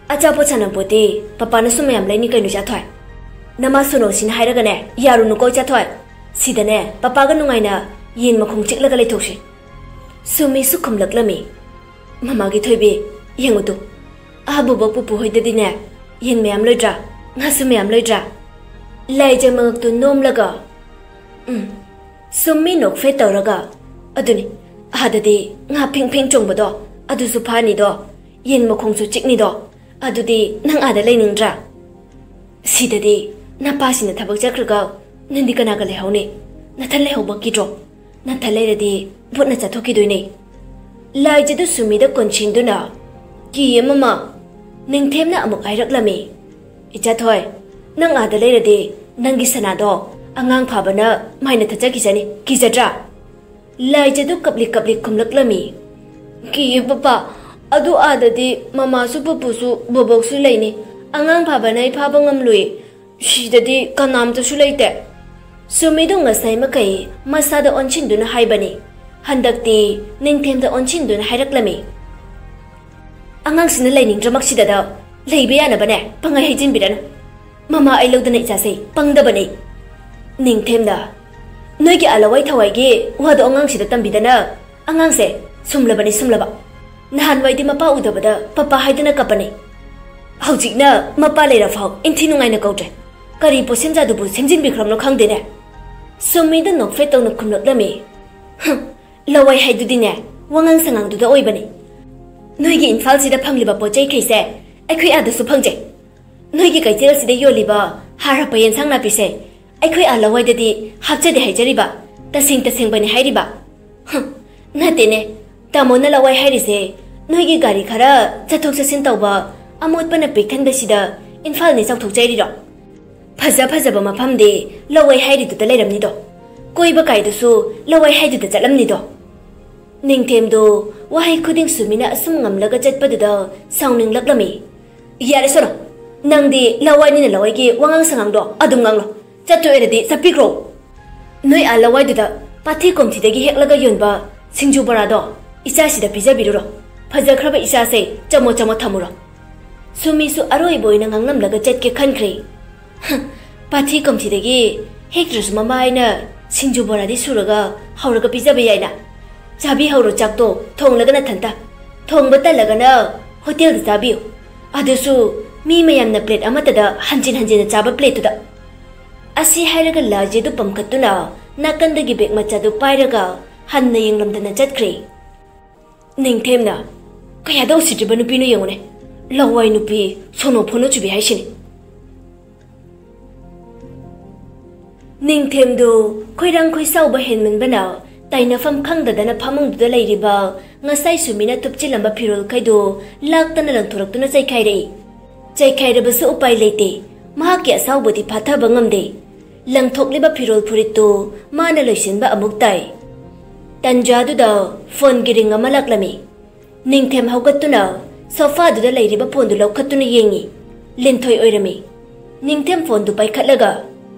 "ꯑꯆꯥꯄꯣꯠ ꯁꯥꯟꯅꯄꯣꯠꯇꯤ ꯄꯄꯥꯅꯁꯨ ꯃꯌꯥꯝ ꯂꯩꯅꯤ ꯀꯩꯅꯣ, ꯏꯆꯥꯊꯣꯏ꯫ ꯅꯃꯥ ꯁꯣꯅꯣꯁꯤꯅ ꯍꯥꯏꯔꯒꯅꯦ, ꯌꯥꯔꯨꯅꯨꯀꯣ ꯏꯆꯥꯊꯣꯏ꯫ ꯁꯤꯗꯅꯦ ꯄꯄꯥꯒ ꯅꯨꯡꯉꯥꯏꯅ ꯌꯦꯟ ꯃꯈꯣꯡ ꯆꯤꯛꯂꯒ ꯂꯩꯊꯣꯛꯁꯤ꯫" ꯁꯨꯃꯤꯁꯨ ꯈꯨꯝꯂꯛꯂꯝꯃꯤ, "ꯃꯃꯥꯒꯤ ꯊꯣꯏꯕꯤ, ꯌꯦꯡꯉꯨꯇꯨ, ꯑꯥ ꯕꯣꯕꯣꯛ ꯄꯨꯄꯨ ꯍꯣꯏꯗꯗꯤꯅꯦ ꯌꯦꯟ ꯃꯌꯥꯝ ꯂꯣꯏꯗ꯭ꯔꯥ, ꯉꯥꯁꯨ ꯃꯌꯥꯝ ꯂꯣꯏꯗ꯭ꯔꯥ?" ꯂꯥꯏꯖ ꯃꯉꯛꯇꯨ ꯅꯣꯝꯂꯒ, ꯎꯝ, ꯁꯨꯝꯃꯤ ꯅꯣꯛꯐꯦꯠ ꯇꯧꯔꯒ, "ꯑꯗꯨꯅꯤ, ꯑꯥꯗꯗꯤ ꯉꯥ ꯐꯤꯡ ꯐꯤꯡ ꯆꯣꯡꯕꯗꯣ ꯑꯗꯨꯁꯨ ꯐꯥꯅꯤꯗꯣ, ꯌꯦꯟ ꯃꯈꯣꯡꯁꯨ ꯆꯤꯛꯅꯤꯗꯣ, ꯑꯗꯨꯗꯤ ꯅꯪ ꯑꯥꯗ ꯂꯩꯅꯤꯡꯗ꯭ꯔꯥ? ꯁꯤꯗꯗꯤ ꯅꯄꯥꯁꯤꯅ ꯊꯕꯛ ꯆꯠꯈ꯭ꯔꯒ ꯅꯪꯗꯤ ꯀꯅꯥꯒ ꯂꯩꯍꯧꯅꯤ? ꯅꯊꯟ ꯂꯩꯍꯧꯕ ꯀꯤꯗ꯭ꯔꯣ? ꯅꯊꯟ ꯂꯩꯔꯗꯤ ꯚꯨꯠꯅ ꯆꯥꯊꯣꯛꯈꯤꯗꯣꯏꯅꯦ꯫" ꯂꯥꯏꯖꯗꯨ ꯁꯨꯝꯃꯤꯗ ꯀꯣꯟꯁꯤꯟꯗꯨꯅ, "ꯀꯤꯌꯦ ꯃꯃꯥ꯫" ꯅꯤꯡꯊꯦꯝꯅ ꯑꯃꯨꯛ ꯍꯥꯏꯔꯛꯂꯝꯃꯤ, "ꯏꯆꯥꯊꯣꯏ, ꯅꯪ ꯑꯥꯗ ꯂꯩꯔꯗꯤ ꯅꯪꯒꯤ ꯁꯅꯥꯗꯣ ꯑꯉꯥꯡ ꯐꯥꯕꯅ ꯃꯥꯏꯅ ꯊꯠꯆꯈꯤꯁꯅꯤ, ꯀꯤꯖꯗ꯭ꯔꯥ?" ꯂꯥꯏꯖꯗꯨ ꯀꯞꯂꯤ ꯀꯞꯂꯤ ꯈꯨꯝꯂꯛꯂꯝꯃꯤ, "ꯀꯤꯌꯦ ꯄꯄꯥ, ꯑꯗꯨ ꯑꯥꯗꯗꯤ ꯃꯃꯥꯁꯨ ꯄꯨꯄꯨꯁꯨ ꯕꯣꯕꯣꯛꯁꯨ ꯂꯩꯅꯤ꯫ ꯑꯉꯥꯡ ꯐꯥꯕꯅ ꯑꯩ ꯐꯥꯕ ꯉꯝꯂꯣꯏ꯫ ꯁꯤꯗꯗꯤ ꯀꯅꯥꯝꯇꯁꯨ ꯂꯩꯇꯦ꯫" ꯁꯨꯃꯤꯗꯨ ꯉꯁꯥꯏ ꯃꯈꯩ ꯃꯁꯥꯗ ꯑꯣꯟꯁꯤꯟꯗꯨꯅ ꯍꯥꯏꯕꯅꯤ꯫ ꯍꯟꯗꯛꯇꯤ ꯅꯤꯡꯊꯦꯝꯗ ꯑꯣꯟꯁꯤꯟꯗꯨꯅ ꯍꯥꯏꯔꯛꯂꯝꯃꯤ, "ꯑꯉꯥꯡꯁꯤꯅ ꯂꯩꯅꯤꯡꯗ꯭ꯔꯃꯛꯁꯤꯗꯗ ꯂꯩꯕ ꯌꯥꯅꯕꯅꯦ ꯄꯪꯍꯥꯏ ꯍꯩꯖꯤꯟꯕꯤꯔꯅꯨ꯫ ꯃꯃꯥ ꯑꯩ ꯂꯧꯗꯅ ꯏꯆꯥꯁꯦ ꯄꯪꯗꯕꯅꯤ꯫" ꯅꯤꯡꯊꯦꯝꯅ, "ꯅꯣꯏꯒꯤ ꯑꯂꯋꯥꯏ ꯊꯋꯥꯏꯒꯤ ꯋꯥꯗꯣ ꯑꯉꯥꯡꯁꯤꯗ ꯇꯝꯕꯤꯗꯅ ꯑꯉꯥꯡꯁꯦ ꯁꯨꯝꯂꯕꯅꯤ, ꯁꯨꯝꯂꯕ꯫ ꯅꯍꯥꯟꯋꯥꯏꯗꯤ ꯃꯄꯥ ꯎꯗꯕꯗ ꯄꯄꯥ ꯍꯥꯏꯗꯨꯅ ꯀꯞꯄꯅꯤ꯫ ꯍꯧꯖꯤꯛꯅ ꯃꯄꯥ ꯂꯩꯔꯐꯥꯎ ꯏꯟꯊꯤ ꯅꯨꯡꯉꯥꯏꯅ ꯀꯧꯗ꯭ꯔꯦ꯫ ꯀꯔꯤ ꯄꯣꯠꯁꯦꯝꯖꯥꯗꯨꯕꯨ ꯁꯦꯝꯖꯤꯟꯕꯤꯈ꯭ꯔꯕꯅꯣ ꯈꯪꯗꯦꯅꯦ꯫" ꯁꯨꯝꯃꯤꯗ ꯅꯣꯛꯐꯦꯠ ꯇꯧꯅ ꯈꯨꯝꯂꯛꯂꯝꯃꯤ꯫ ꯂꯋꯥꯏ ꯍꯥꯏꯗꯨꯗꯤꯅꯦ, ꯋꯥꯉꯥꯡ ꯁꯉꯥꯡꯗꯨꯗ ꯑꯣꯏꯕꯅꯤ꯫ ꯅꯣꯏꯒꯤ ꯏꯝꯐꯥꯜꯁꯤꯗ ꯐꯪꯂꯤꯕ ꯄꯣꯠ ꯆꯩꯈꯩꯁꯦ ꯑꯩꯈꯣꯏ ꯑꯥꯗꯁꯨ ꯐꯪꯖꯩ꯫ ꯅꯣꯏꯒꯤ ꯀꯩꯊꯦꯜꯁꯤꯗ ꯌꯣꯜꯂꯤꯕ ꯍꯥꯔ ꯍꯥꯞꯄ ꯌꯦꯟꯁꯥꯡ ꯅꯥꯄꯤꯁꯦ ꯑꯩꯈꯣꯏ ꯑꯥ ꯂꯋꯥꯏꯗꯗꯤ ꯍꯥꯞꯆꯗꯦ ꯍꯥꯏꯖꯔꯤꯕ, ꯇꯁꯦꯡ ꯇꯁꯦꯡꯕꯅꯤ ꯍꯥꯏꯔꯤꯕ꯫ ꯍꯝ, ꯅꯠꯇꯦꯅꯦ, ꯇꯥꯃꯣꯅ ꯂꯋꯥꯏ ꯍꯥꯏꯔꯤꯁꯦ ꯅꯣꯏꯒꯤ ꯒꯥꯔꯤ ꯈꯔ ꯆꯠꯊꯣꯛ ꯆꯠꯁꯤꯟ ꯇꯧꯕ ꯑꯃꯣꯠꯄꯅ ꯄꯤꯛ ꯊꯟꯕꯁꯤꯗ ꯏꯝꯐꯥꯜꯅꯤ ꯆꯥꯎꯊꯣꯛꯆꯩꯔꯤꯔꯣ? ꯐꯖ ꯐꯖꯕ ꯃꯐꯝꯗꯤ ꯂꯋꯥꯏ ꯍꯥꯏꯔꯤꯗꯨꯗ ꯂꯩꯔꯝꯅꯤꯗꯣ꯫ ꯀꯣꯏꯕ ꯀꯥꯏꯗꯨꯁꯨ ꯂꯋꯥꯏ ꯍꯥꯏꯗꯨꯗ ꯆꯠꯂꯝꯅꯤꯗꯣ꯫ ꯅꯤꯡꯊꯦꯝꯗꯣ ꯋꯥꯍꯩ ꯈꯨꯗꯤꯡ ꯁꯨꯃꯤꯅ ꯑꯁꯨꯝ ꯉꯝꯂꯒ ꯆꯠꯄꯗꯨꯗ ꯁꯥꯎꯅꯤꯡꯂꯛꯂꯝꯃꯤ꯫ ꯌꯥꯔꯦ ꯁꯣꯔꯣ, ꯅꯪꯗꯤ ꯂꯋꯥꯏꯅꯤꯅ ꯂꯋꯥꯏꯒꯤ ꯋꯥꯉꯥꯡ ꯁꯉꯥꯡꯗꯣ ꯑꯗꯨꯝ ꯉꯥꯡꯂꯣ꯫ ꯆꯠꯇꯣꯏ ꯑꯣꯏꯔꯗꯤ ꯆꯠꯄꯤꯈ꯭ꯔꯣ꯫ ꯅꯣꯏ ꯑꯥ ꯂꯋꯥꯏꯗꯨꯗ ꯄꯥꯊꯤ ꯀꯣꯝꯊꯤꯗꯒꯤ ꯍꯦꯛꯂꯒ ꯌꯣꯟꯕ ꯁꯤꯡꯖꯨ ꯕꯣꯔꯥꯗꯣ ꯏꯆꯥꯁꯤꯗ ꯄꯤꯖꯕꯤꯔꯨꯔꯣ꯫ ꯐꯖꯈ꯭ꯔꯕ ꯏꯆꯥꯁꯦ ꯆꯃꯣ ꯆꯃꯣ ꯊꯝꯃꯨꯔꯣ꯫ ꯁꯨꯃꯤꯁꯨ ꯑꯔꯣꯏꯕ ꯑꯣꯏꯅ ꯉꯥꯡꯂꯝꯂꯒ ꯆꯠꯀꯦ ꯈꯟꯈ꯭ꯔꯦ꯫ ꯍ, ꯄꯥꯊꯤ ꯀꯣꯝꯊꯤꯗꯒꯤ ꯍꯦꯛꯇ꯭ꯔꯁꯨ ꯃꯃꯥ ꯑꯩꯅ ꯁꯤꯡꯖꯨ ꯕꯣꯔꯥꯗꯤ ꯁꯨꯔꯒ ꯍꯧꯔꯒ ꯄꯤꯖꯕ ꯌꯥꯏꯅ꯫ ꯆꯥꯕꯤꯍꯧꯔꯣ ꯆꯥꯛꯇꯣ, ꯊꯣꯡꯂꯒ ꯅꯊꯟꯇ꯫ ꯊꯣꯡꯕ ꯇꯜꯂꯒꯅ ꯍꯣꯇꯦꯜꯗ ꯆꯥꯕꯤꯌꯨ꯫ ꯑꯗꯨꯁꯨ ꯃꯤ ꯃꯌꯥꯝꯅ ꯄ꯭ꯂꯦꯠ ꯑꯃꯠꯇꯗ ꯍꯟꯖꯤꯟ ꯍꯟꯖꯤꯟꯅ ꯆꯥꯕ ꯄ꯭ꯂꯦꯠꯇꯨꯗ꯫ ꯑꯁꯤ ꯍꯥꯏꯔꯒ ꯂꯥꯖꯦꯗꯨ ꯄꯝꯈꯠꯇꯨꯅ ꯅꯥꯀꯟꯗꯒꯤ ꯕꯦꯒ ꯃꯆꯥꯗꯨ ꯄꯥꯏꯔꯒ ꯍꯟꯅ ꯌꯦꯡꯂꯝꯗꯅ ꯆꯠꯈ꯭ꯔꯦ꯫ ꯅꯤꯡꯊꯦꯝꯅ, "ꯀꯌꯥꯗ ꯎꯁꯤꯠꯇ꯭ꯔꯤꯕ ꯅꯨꯄꯤꯅꯣ ꯌꯦꯡꯉꯨꯅꯦ, ꯂꯋꯥꯏ ꯅꯨꯄꯤ ꯁꯣꯅꯣ ꯐꯣꯅꯣ ꯆꯨꯕꯤ ꯍꯥꯏꯁꯤꯅꯤ"꯫ ꯅꯤꯡꯊꯦꯝꯗꯨ ꯈꯣꯏꯔꯥꯡ ꯈꯣꯏꯁꯥꯎꯕ ꯍꯦꯟꯃꯟꯕꯅ ꯇꯥꯏꯅꯐꯝ ꯈꯪꯗꯗꯅ ꯐꯃꯨꯡꯗꯨꯗ ꯂꯩꯔꯤꯕ ꯉꯁꯥꯏ ꯁꯨꯃꯤꯅ ꯊꯨꯞꯆꯤꯜꯂꯝꯕ ꯐꯤꯔꯣꯜꯈꯩꯗꯨ ꯂꯥꯛꯇꯅ ꯂꯪꯊꯣꯔꯛꯇꯨꯅ ꯆꯩꯈꯥꯏꯔꯛꯏ꯫ ꯆꯩꯈꯥꯏꯔꯕꯁꯨ ꯎꯄꯥꯏ ꯂꯩꯇꯦ꯫ ꯃꯍꯥꯛꯀꯤ ꯑꯁꯥꯎꯕꯗꯤ ꯐꯥꯊꯕ ꯉꯝꯗꯦ꯫ ꯂꯪꯊꯣꯛꯂꯤꯕ ꯐꯤꯔꯣꯜ ꯐꯨꯔꯤꯠꯇꯨ ꯃꯥꯅ ꯂꯣꯏꯁꯤꯟꯕ ꯑꯃꯨꯛ ꯇꯥꯏ꯫ ꯇꯟꯖꯥꯗꯨꯗ ꯐꯣꯟꯒꯤ ꯔꯤꯡ ꯑꯃ ꯂꯥꯛꯂꯝꯃꯤ꯫ ꯅꯤꯡꯊꯦꯝ ꯍꯧꯒꯠꯇꯨꯅ ꯁꯣꯐꯥꯗꯨꯗ ꯂꯩꯔꯤꯕ ꯐꯣꯟꯗꯨ ꯂꯧꯈꯠꯇꯨꯅ ꯌꯦꯡꯉꯤ꯫ ꯂꯤꯟꯊꯣꯏ ꯑꯣꯏꯔꯝꯃꯤ꯫ ꯅꯤꯡꯊꯦꯝ ꯐꯣꯟꯗꯨ ꯄꯥꯏꯈꯠꯂꯒ,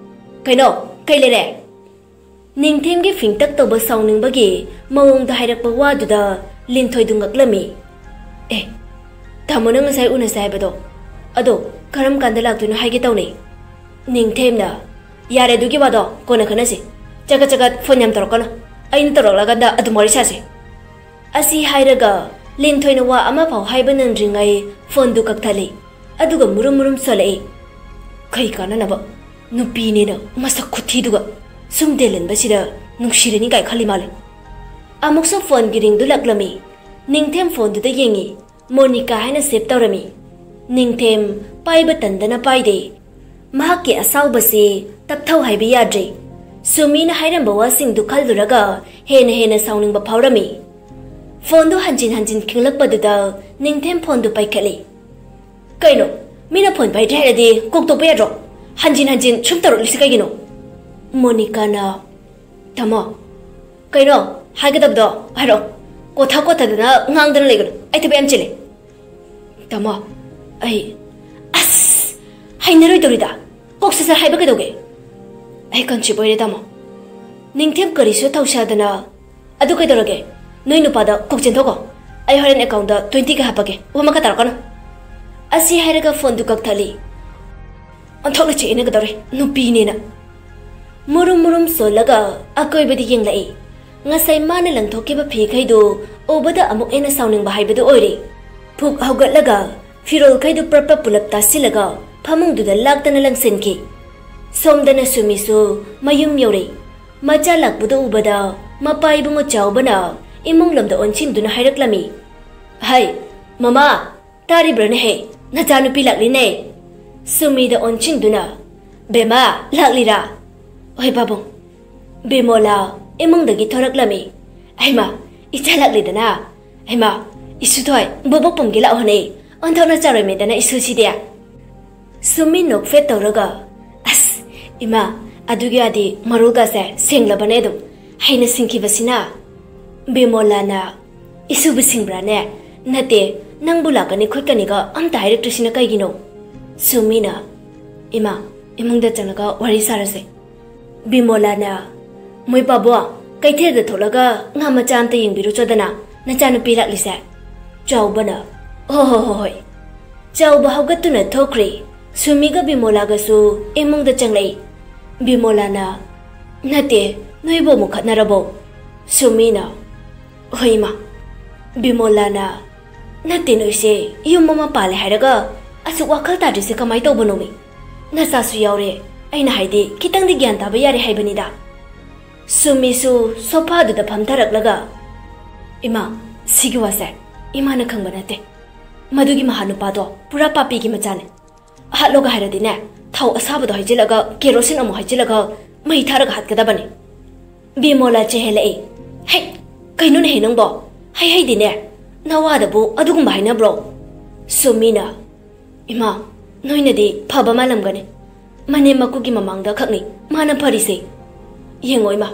"ꯀꯩꯅꯣ? ꯀꯩ ꯂꯩꯔꯦ?" ꯅꯤꯡꯊꯦꯝꯒꯤ ꯐꯤꯡꯇꯛ ꯇꯧꯕ ꯁꯥꯎꯅꯤꯡꯕꯒꯤ ꯃꯑꯣꯡꯗ ꯍꯥꯏꯔꯛꯄ ꯋꯥꯗꯨꯗ ꯂꯤꯟꯊꯣꯏꯗꯨ ꯉꯛꯂꯝꯃꯤ꯫ "ꯑꯦ, ꯇꯥꯃꯣꯅ ꯉꯁꯥꯏ ꯎꯅꯁꯦ ꯍꯥꯏꯕꯗꯣ, ꯑꯗꯣ ꯀꯔꯝ ꯀꯥꯟꯗ ꯂꯥꯛꯇꯣꯏꯅꯣ ꯍꯥꯏꯒꯦ ꯇꯧꯅꯦ"꯫ ꯅꯤꯡꯊꯦꯝꯅ, "ꯌꯥꯔꯦ, ꯑꯗꯨꯒꯤ ꯋꯥꯗꯣ ꯀꯣꯟꯅ ꯈꯟꯅꯁꯤ꯫ ꯆꯒꯠ ꯆꯒꯠ ꯐꯣꯟ ꯌꯥꯝ ꯇꯧꯔꯛꯀꯅꯨ꯫ ꯑꯩꯅ ꯇꯧꯔꯛꯂꯀꯥꯟꯗ ꯑꯗꯨꯝ ꯋꯥꯔꯤ ꯁꯥꯁꯤ"꯫ ꯑꯁꯤ ꯍꯥꯏꯔꯒ ꯂꯤꯟꯊꯣꯏꯅ ꯋꯥ ꯑꯃꯐꯥꯎ ꯍꯥꯏꯕ ꯅꯪꯗ꯭ꯔꯤꯉꯩ ꯐꯣꯟꯗꯨ ꯀꯛꯊꯠꯂꯤ꯫ ꯑꯗꯨꯒ ꯃꯨꯔꯨꯝ ꯃꯨꯔꯨꯝ ꯁꯣꯜꯂꯛꯏ꯫ "ꯀꯩ ꯀꯥꯟꯅꯅꯕ? ꯅꯨꯄꯤꯅꯦꯅ ꯃꯁꯛ ꯈꯨꯊꯤꯗꯨꯒ ꯁꯨꯝ ꯗꯦꯜꯍꯟꯕꯁꯤꯗ ꯅꯨꯡꯁꯤꯔꯅꯤ ꯀꯥꯏ ꯈꯜꯂꯤ ꯃꯥꯜꯂꯦ"꯫ ꯑꯃꯨꯛꯁꯨ ꯐꯣꯟꯒꯤ ꯔꯤꯡꯗꯨ ꯂꯥꯛꯂꯝꯃꯤ꯫ ꯅꯤꯡꯊꯦꯝ ꯐꯣꯟꯗꯨꯗ ꯌꯦꯡꯉꯤ꯫ ꯃꯣꯅꯤꯀꯥ ꯍꯥꯏꯅ ꯁꯦꯚ ꯇꯧꯔꯝꯃꯤ꯫ ꯅꯤꯡꯊꯦꯝ ꯄꯥꯏꯕ ꯇꯟꯗꯅ ꯄꯥꯏꯗꯦ꯫ ꯃꯍꯥꯛꯀꯤ ꯑꯁꯥꯎꯕꯁꯤ ꯇꯞꯊꯧ ꯍꯥꯏꯕ ꯌꯥꯗ꯭ꯔꯦ꯫ ꯁꯨꯃꯤꯅ ꯍꯥꯏꯔꯝꯕ ꯋꯥꯁꯤꯡꯗꯨ ꯈꯜꯂꯨꯔꯒ ꯍꯦꯟꯅ ꯍꯦꯟꯅ ꯁꯥꯎꯅꯤꯡꯕ ꯐꯥꯎꯔꯝꯃꯤ꯫ ꯐꯣꯟꯗꯨ ꯍꯟꯖꯤꯟ ꯍꯟꯖꯤꯟ ꯈꯤꯡꯂꯛꯄꯗꯨꯗ ꯅꯤꯡꯊꯦꯝ ꯐꯣꯟꯗꯨ ꯄꯥꯏꯈꯠꯂꯤ꯫ "ꯀꯩꯅꯣ? ꯃꯤꯅ ꯐꯣꯟ ꯄꯥꯏꯗ꯭ꯔꯦ ꯍꯥꯏꯔꯗꯤ ꯀꯣꯛ ꯇꯣꯛꯄ ꯌꯥꯗ꯭ꯔꯣ? ꯍꯟꯖꯤꯟ ꯍꯟꯖꯤꯟ ꯁꯨꯝ ꯇꯧꯔꯛꯂꯤꯁꯤ ꯀꯩꯒꯤꯅꯣ?" ꯃꯣꯅꯤꯀꯥꯅ, "ꯇꯥꯃꯣ, ꯀꯩꯅꯣ? ꯍꯥꯏꯒꯗꯕꯗꯣ ꯍꯥꯏꯔꯛꯑꯣ꯫ ꯀꯣꯊ ꯀꯣꯊꯗꯅ ꯉꯥꯡꯗꯅ ꯂꯩꯒꯅꯨ꯫ ꯑꯩ ꯊꯕꯛ ꯌꯥꯝ ꯆꯤꯜꯂꯦ꯫ ꯇꯥꯃꯣ, ꯑꯩ, ꯑꯁ, ꯍꯩꯅꯔꯣꯏꯗꯧꯔꯤꯗ꯫ ꯀꯣꯛ ꯁꯠ ꯁꯠ ꯍꯥꯏꯕ ꯀꯩꯗꯧꯒꯦ? ꯑꯩ ꯀꯟꯁꯤꯞ ꯑꯣꯏꯔꯦ, ꯇꯥꯃꯣ꯫" ꯅꯤꯡꯊꯦꯝ ꯀꯔꯤꯁꯨ ꯊꯧꯁꯥꯗꯅ, "ꯑꯗꯨ ꯀꯩꯗꯧꯔꯒꯦ? ꯅꯣꯏ ꯅꯨꯄꯥꯗ ꯀꯣꯛ ꯆꯦꯟꯊꯣꯛꯀꯣ꯫ ꯑꯩ ꯍꯣꯔꯦꯟ ꯑꯦꯀꯥꯎꯟꯗ ꯇ꯭ꯋꯦꯟꯇꯤꯒ ꯍꯥꯞꯄꯛꯀꯦ꯫ ꯋꯥ ꯃꯈꯥ ꯇꯥꯔꯛꯀꯅꯨ꯫" ꯑꯁꯤ ꯍꯥꯏꯔꯒ ꯐꯣꯟꯗꯨ ꯀꯛꯊꯠꯂꯤ꯫ ꯑꯣꯟꯊꯣꯛꯅ ꯆꯦꯛꯅꯒꯗꯧꯔꯦ, ꯅꯨꯄꯤꯅꯦꯅ꯫ ꯃꯨꯔꯨꯝ ꯃꯨꯔꯨꯝ ꯁꯣꯜꯂꯒ ꯑꯀꯣꯏꯕꯗ ꯌꯦꯡꯂꯛꯏ꯫ ꯉꯁꯥꯏ ꯃꯥꯅ ꯂꯪꯊꯣꯛꯈꯤꯕ ꯐꯤꯈꯩꯗꯨ ꯎꯕꯗ ꯑꯃꯨꯛ ꯍꯦꯟꯅ ꯁꯥꯎꯅꯤꯡꯕ ꯍꯥꯏꯕꯗꯨ ꯑꯣꯏꯔꯦ꯫ ꯐꯨꯛ ꯍꯧꯒꯠꯂꯒ ꯐꯤꯔꯣꯜꯈꯩꯗꯨ ꯄ꯭ꯔꯞ ꯄ꯭ꯔꯞ ꯄꯨꯂꯞ ꯇꯥꯁꯤꯜꯂꯒ ꯐꯃꯨꯡꯗꯨꯗ ꯂꯥꯛꯇꯅ ꯂꯪꯁꯤꯟꯈꯤ꯫ ꯁꯣꯝꯗꯅ ꯁꯨꯃꯤꯁꯨ ꯃꯌꯨꯝ ꯌꯧꯔꯦ꯫ ꯃꯆꯥ ꯂꯥꯛꯄꯗꯨ ꯎꯕꯗ ꯃꯄꯥ ꯏꯕꯨꯡꯉꯣ ꯆꯥꯎꯕꯅ ꯏꯃꯨꯡ ꯂꯣꯝꯗ ꯑꯣꯟꯁꯤꯟꯗꯨꯅ ꯍꯥꯏꯔꯛꯂꯝꯃꯤ, "ꯍꯩ, ꯃꯃꯥ, ꯇꯥꯔꯤꯕ꯭ꯔꯥꯅꯦꯍꯦ? ꯅꯆꯥꯅꯨꯄꯤ ꯂꯥꯛꯂꯤꯅꯦ꯫" ꯁꯨꯃꯤꯗ ꯑꯣꯟꯁꯤꯟꯗꯨꯅ, "ꯕꯦꯃꯥ, ꯂꯥꯛꯂꯤꯔꯥ?" "ꯍꯣꯏ ꯄꯥꯕꯨꯡ꯫" ꯕꯤꯃꯣꯂꯥ ꯏꯃꯨꯡꯗꯒꯤ ꯊꯣꯔꯛꯂꯝꯃꯤ꯫ "ꯍꯩꯃꯥ, ꯏꯆꯥ ꯂꯥꯛꯂꯤꯗꯅ꯫ ꯍꯩꯃꯥ, ꯏꯁꯨꯊꯣꯏ, ꯕꯣꯕꯣꯛ ꯄꯨꯝꯒꯦ ꯂꯥꯛꯑꯣꯅꯦ꯫ ꯑꯣꯟꯊꯣꯛꯅ ꯆꯥꯎꯔꯝꯃꯦꯗꯅ ꯏꯁꯨꯁꯤꯗꯤ꯫" ꯁꯨꯃꯤ ꯅꯣꯛꯐꯦꯠ ꯇꯧꯔꯒ, "ꯑꯁ, ꯏꯃꯥ, ꯑꯗꯨꯒꯤ ꯋꯥꯗꯤ ꯃꯔꯣꯜꯒꯁꯦ ꯁꯦꯡꯂꯕꯅꯦ ꯑꯗꯨꯝ꯫ ꯍꯩꯅ ꯁꯤꯡꯈꯤꯕꯁꯤꯅ꯫" ꯕꯤꯃꯣꯂꯥꯅ, "ꯏꯁꯨꯕꯨ ꯁꯤꯡꯕ꯭ꯔꯥꯅꯦ? ꯅꯠꯇꯦ, ꯅꯪꯕꯨ ꯂꯥꯛꯀꯅꯤ ꯈꯣꯠꯀꯅꯤꯒ ꯑꯝꯇ ꯍꯥꯏꯔꯛꯇ꯭ꯔꯤꯁꯤꯅ ꯀꯩꯒꯤꯅꯣ?" ꯁꯨꯃꯤꯅ, "ꯏꯃꯥ, ꯏꯃꯨꯡꯗ ꯆꯪꯂꯒ ꯋꯥꯔꯤ ꯁꯥꯔꯁꯦ꯫" ꯕꯤꯃꯣꯂꯥꯅ, "ꯃꯣꯏ ꯄꯥꯕꯣ, ꯀꯩꯊꯦꯜꯗ ꯊꯣꯛꯂꯒ ꯉꯥ ꯃꯆꯥ ꯑꯝꯇ ꯌꯦꯡꯕꯤꯔꯨꯆꯣꯗꯅ, ꯅꯆꯥꯅꯨꯄꯤ ꯂꯥꯛꯂꯤꯁꯦ꯫" ꯆꯥꯎꯕꯅ, "ꯍꯣ ꯍꯣ ꯍꯣ ꯍꯣꯏ꯫" ꯆꯥꯎꯕ ꯍꯧꯒꯠꯇꯨꯅ ꯊꯣꯛꯈ꯭ꯔꯦ꯫ ꯁꯨꯃꯤꯒ ꯕꯤꯃꯣꯂꯥꯒꯁꯨ ꯏꯃꯨꯡꯗ ꯆꯪꯂꯛꯏ꯫ ꯕꯤꯃꯣꯂꯥꯅ, "ꯅꯠꯇꯦ, ꯅꯣꯏꯕꯨ ꯑꯃꯨꯛ ꯈꯠꯅꯔꯕꯣ?" ꯁꯨꯃꯤꯅ, "ꯍꯣꯏ, ꯏꯃꯥ꯫" ꯕꯤꯃꯣꯂꯥꯅ, "ꯅꯠꯇꯦ, ꯅꯣꯏꯁꯦ ꯌꯨꯝ ꯑꯃ ꯄꯥꯜꯂꯦ ꯍꯥꯏꯔꯒ ꯑꯁꯨꯛ ꯋꯥꯈꯜ ꯇꯥꯗ꯭ꯔꯤꯁꯦ ꯀꯃꯥꯏ ꯇꯧꯕꯅꯣꯃꯤ? ꯅꯆꯥꯁꯨ ꯌꯥꯎꯔꯦ, ꯑꯩꯅ ꯍꯥꯏꯗꯤ ꯈꯤꯇꯪꯗꯤ ꯒ꯭ꯌꯥꯟ ꯇꯥꯕ ꯌꯥꯔꯦ ꯍꯥꯏꯕꯅꯤꯗ꯫" ꯁꯨꯃꯤꯁꯨ ꯁꯣꯐꯥꯗꯨꯗ ꯐꯝꯊꯔꯛꯂꯒ, "ꯏꯃꯥ, ꯁꯤꯒꯤ ꯋꯥꯁꯦ ꯏꯃꯥꯅ ꯈꯪꯕ ꯅꯠꯇꯦ꯫ ꯃꯗꯨꯒꯤ ꯃꯍꯥ ꯅꯨꯄꯥꯗꯣ ꯄꯨꯔꯥ ꯄꯥꯄꯤꯒꯤ ꯃꯆꯥꯅꯦ꯫ ꯍꯥꯠꯂꯣꯒ ꯍꯥꯏꯔꯗꯤꯅꯦ, ꯊꯥꯎ ꯑꯁꯥꯕꯗꯣ ꯍꯩꯖꯤꯜꯂꯒ, ꯀꯦꯔꯣꯁꯤꯟ ꯑꯃꯨꯛ ꯍꯩꯖꯤꯜꯂꯒ, ꯃꯩ ꯊꯥꯔꯒ ꯍꯥꯠꯀꯗꯕꯅꯤ꯫" ꯕꯤꯃꯣꯂꯥ ꯆꯦꯜꯂꯛꯏ꯫ "ꯍꯩ, ꯀꯩꯅꯣꯅꯦꯍꯦ ꯅꯪꯕꯣ? ꯍꯩ ꯍꯩꯗꯤꯅꯦ, ꯅꯋꯥꯗꯕꯨ ꯑꯗꯨꯒꯨꯝꯕ ꯍꯥꯏꯅꯕ꯭ꯔꯣ?" ꯁꯨꯃꯤꯅ, "ꯏꯃꯥ, ꯅꯣꯏꯅꯗꯤ ꯐꯕ ꯃꯥꯜꯂꯝꯒꯅꯤ꯫ ꯃꯅꯦꯝ ꯃꯀꯨꯒꯤ ꯃꯃꯥꯡꯗ ꯈꯛꯅꯤ ꯃꯥꯅ ꯐꯔꯤꯁꯦ꯫ ꯌꯦꯡꯉꯣ ꯏꯃꯥ,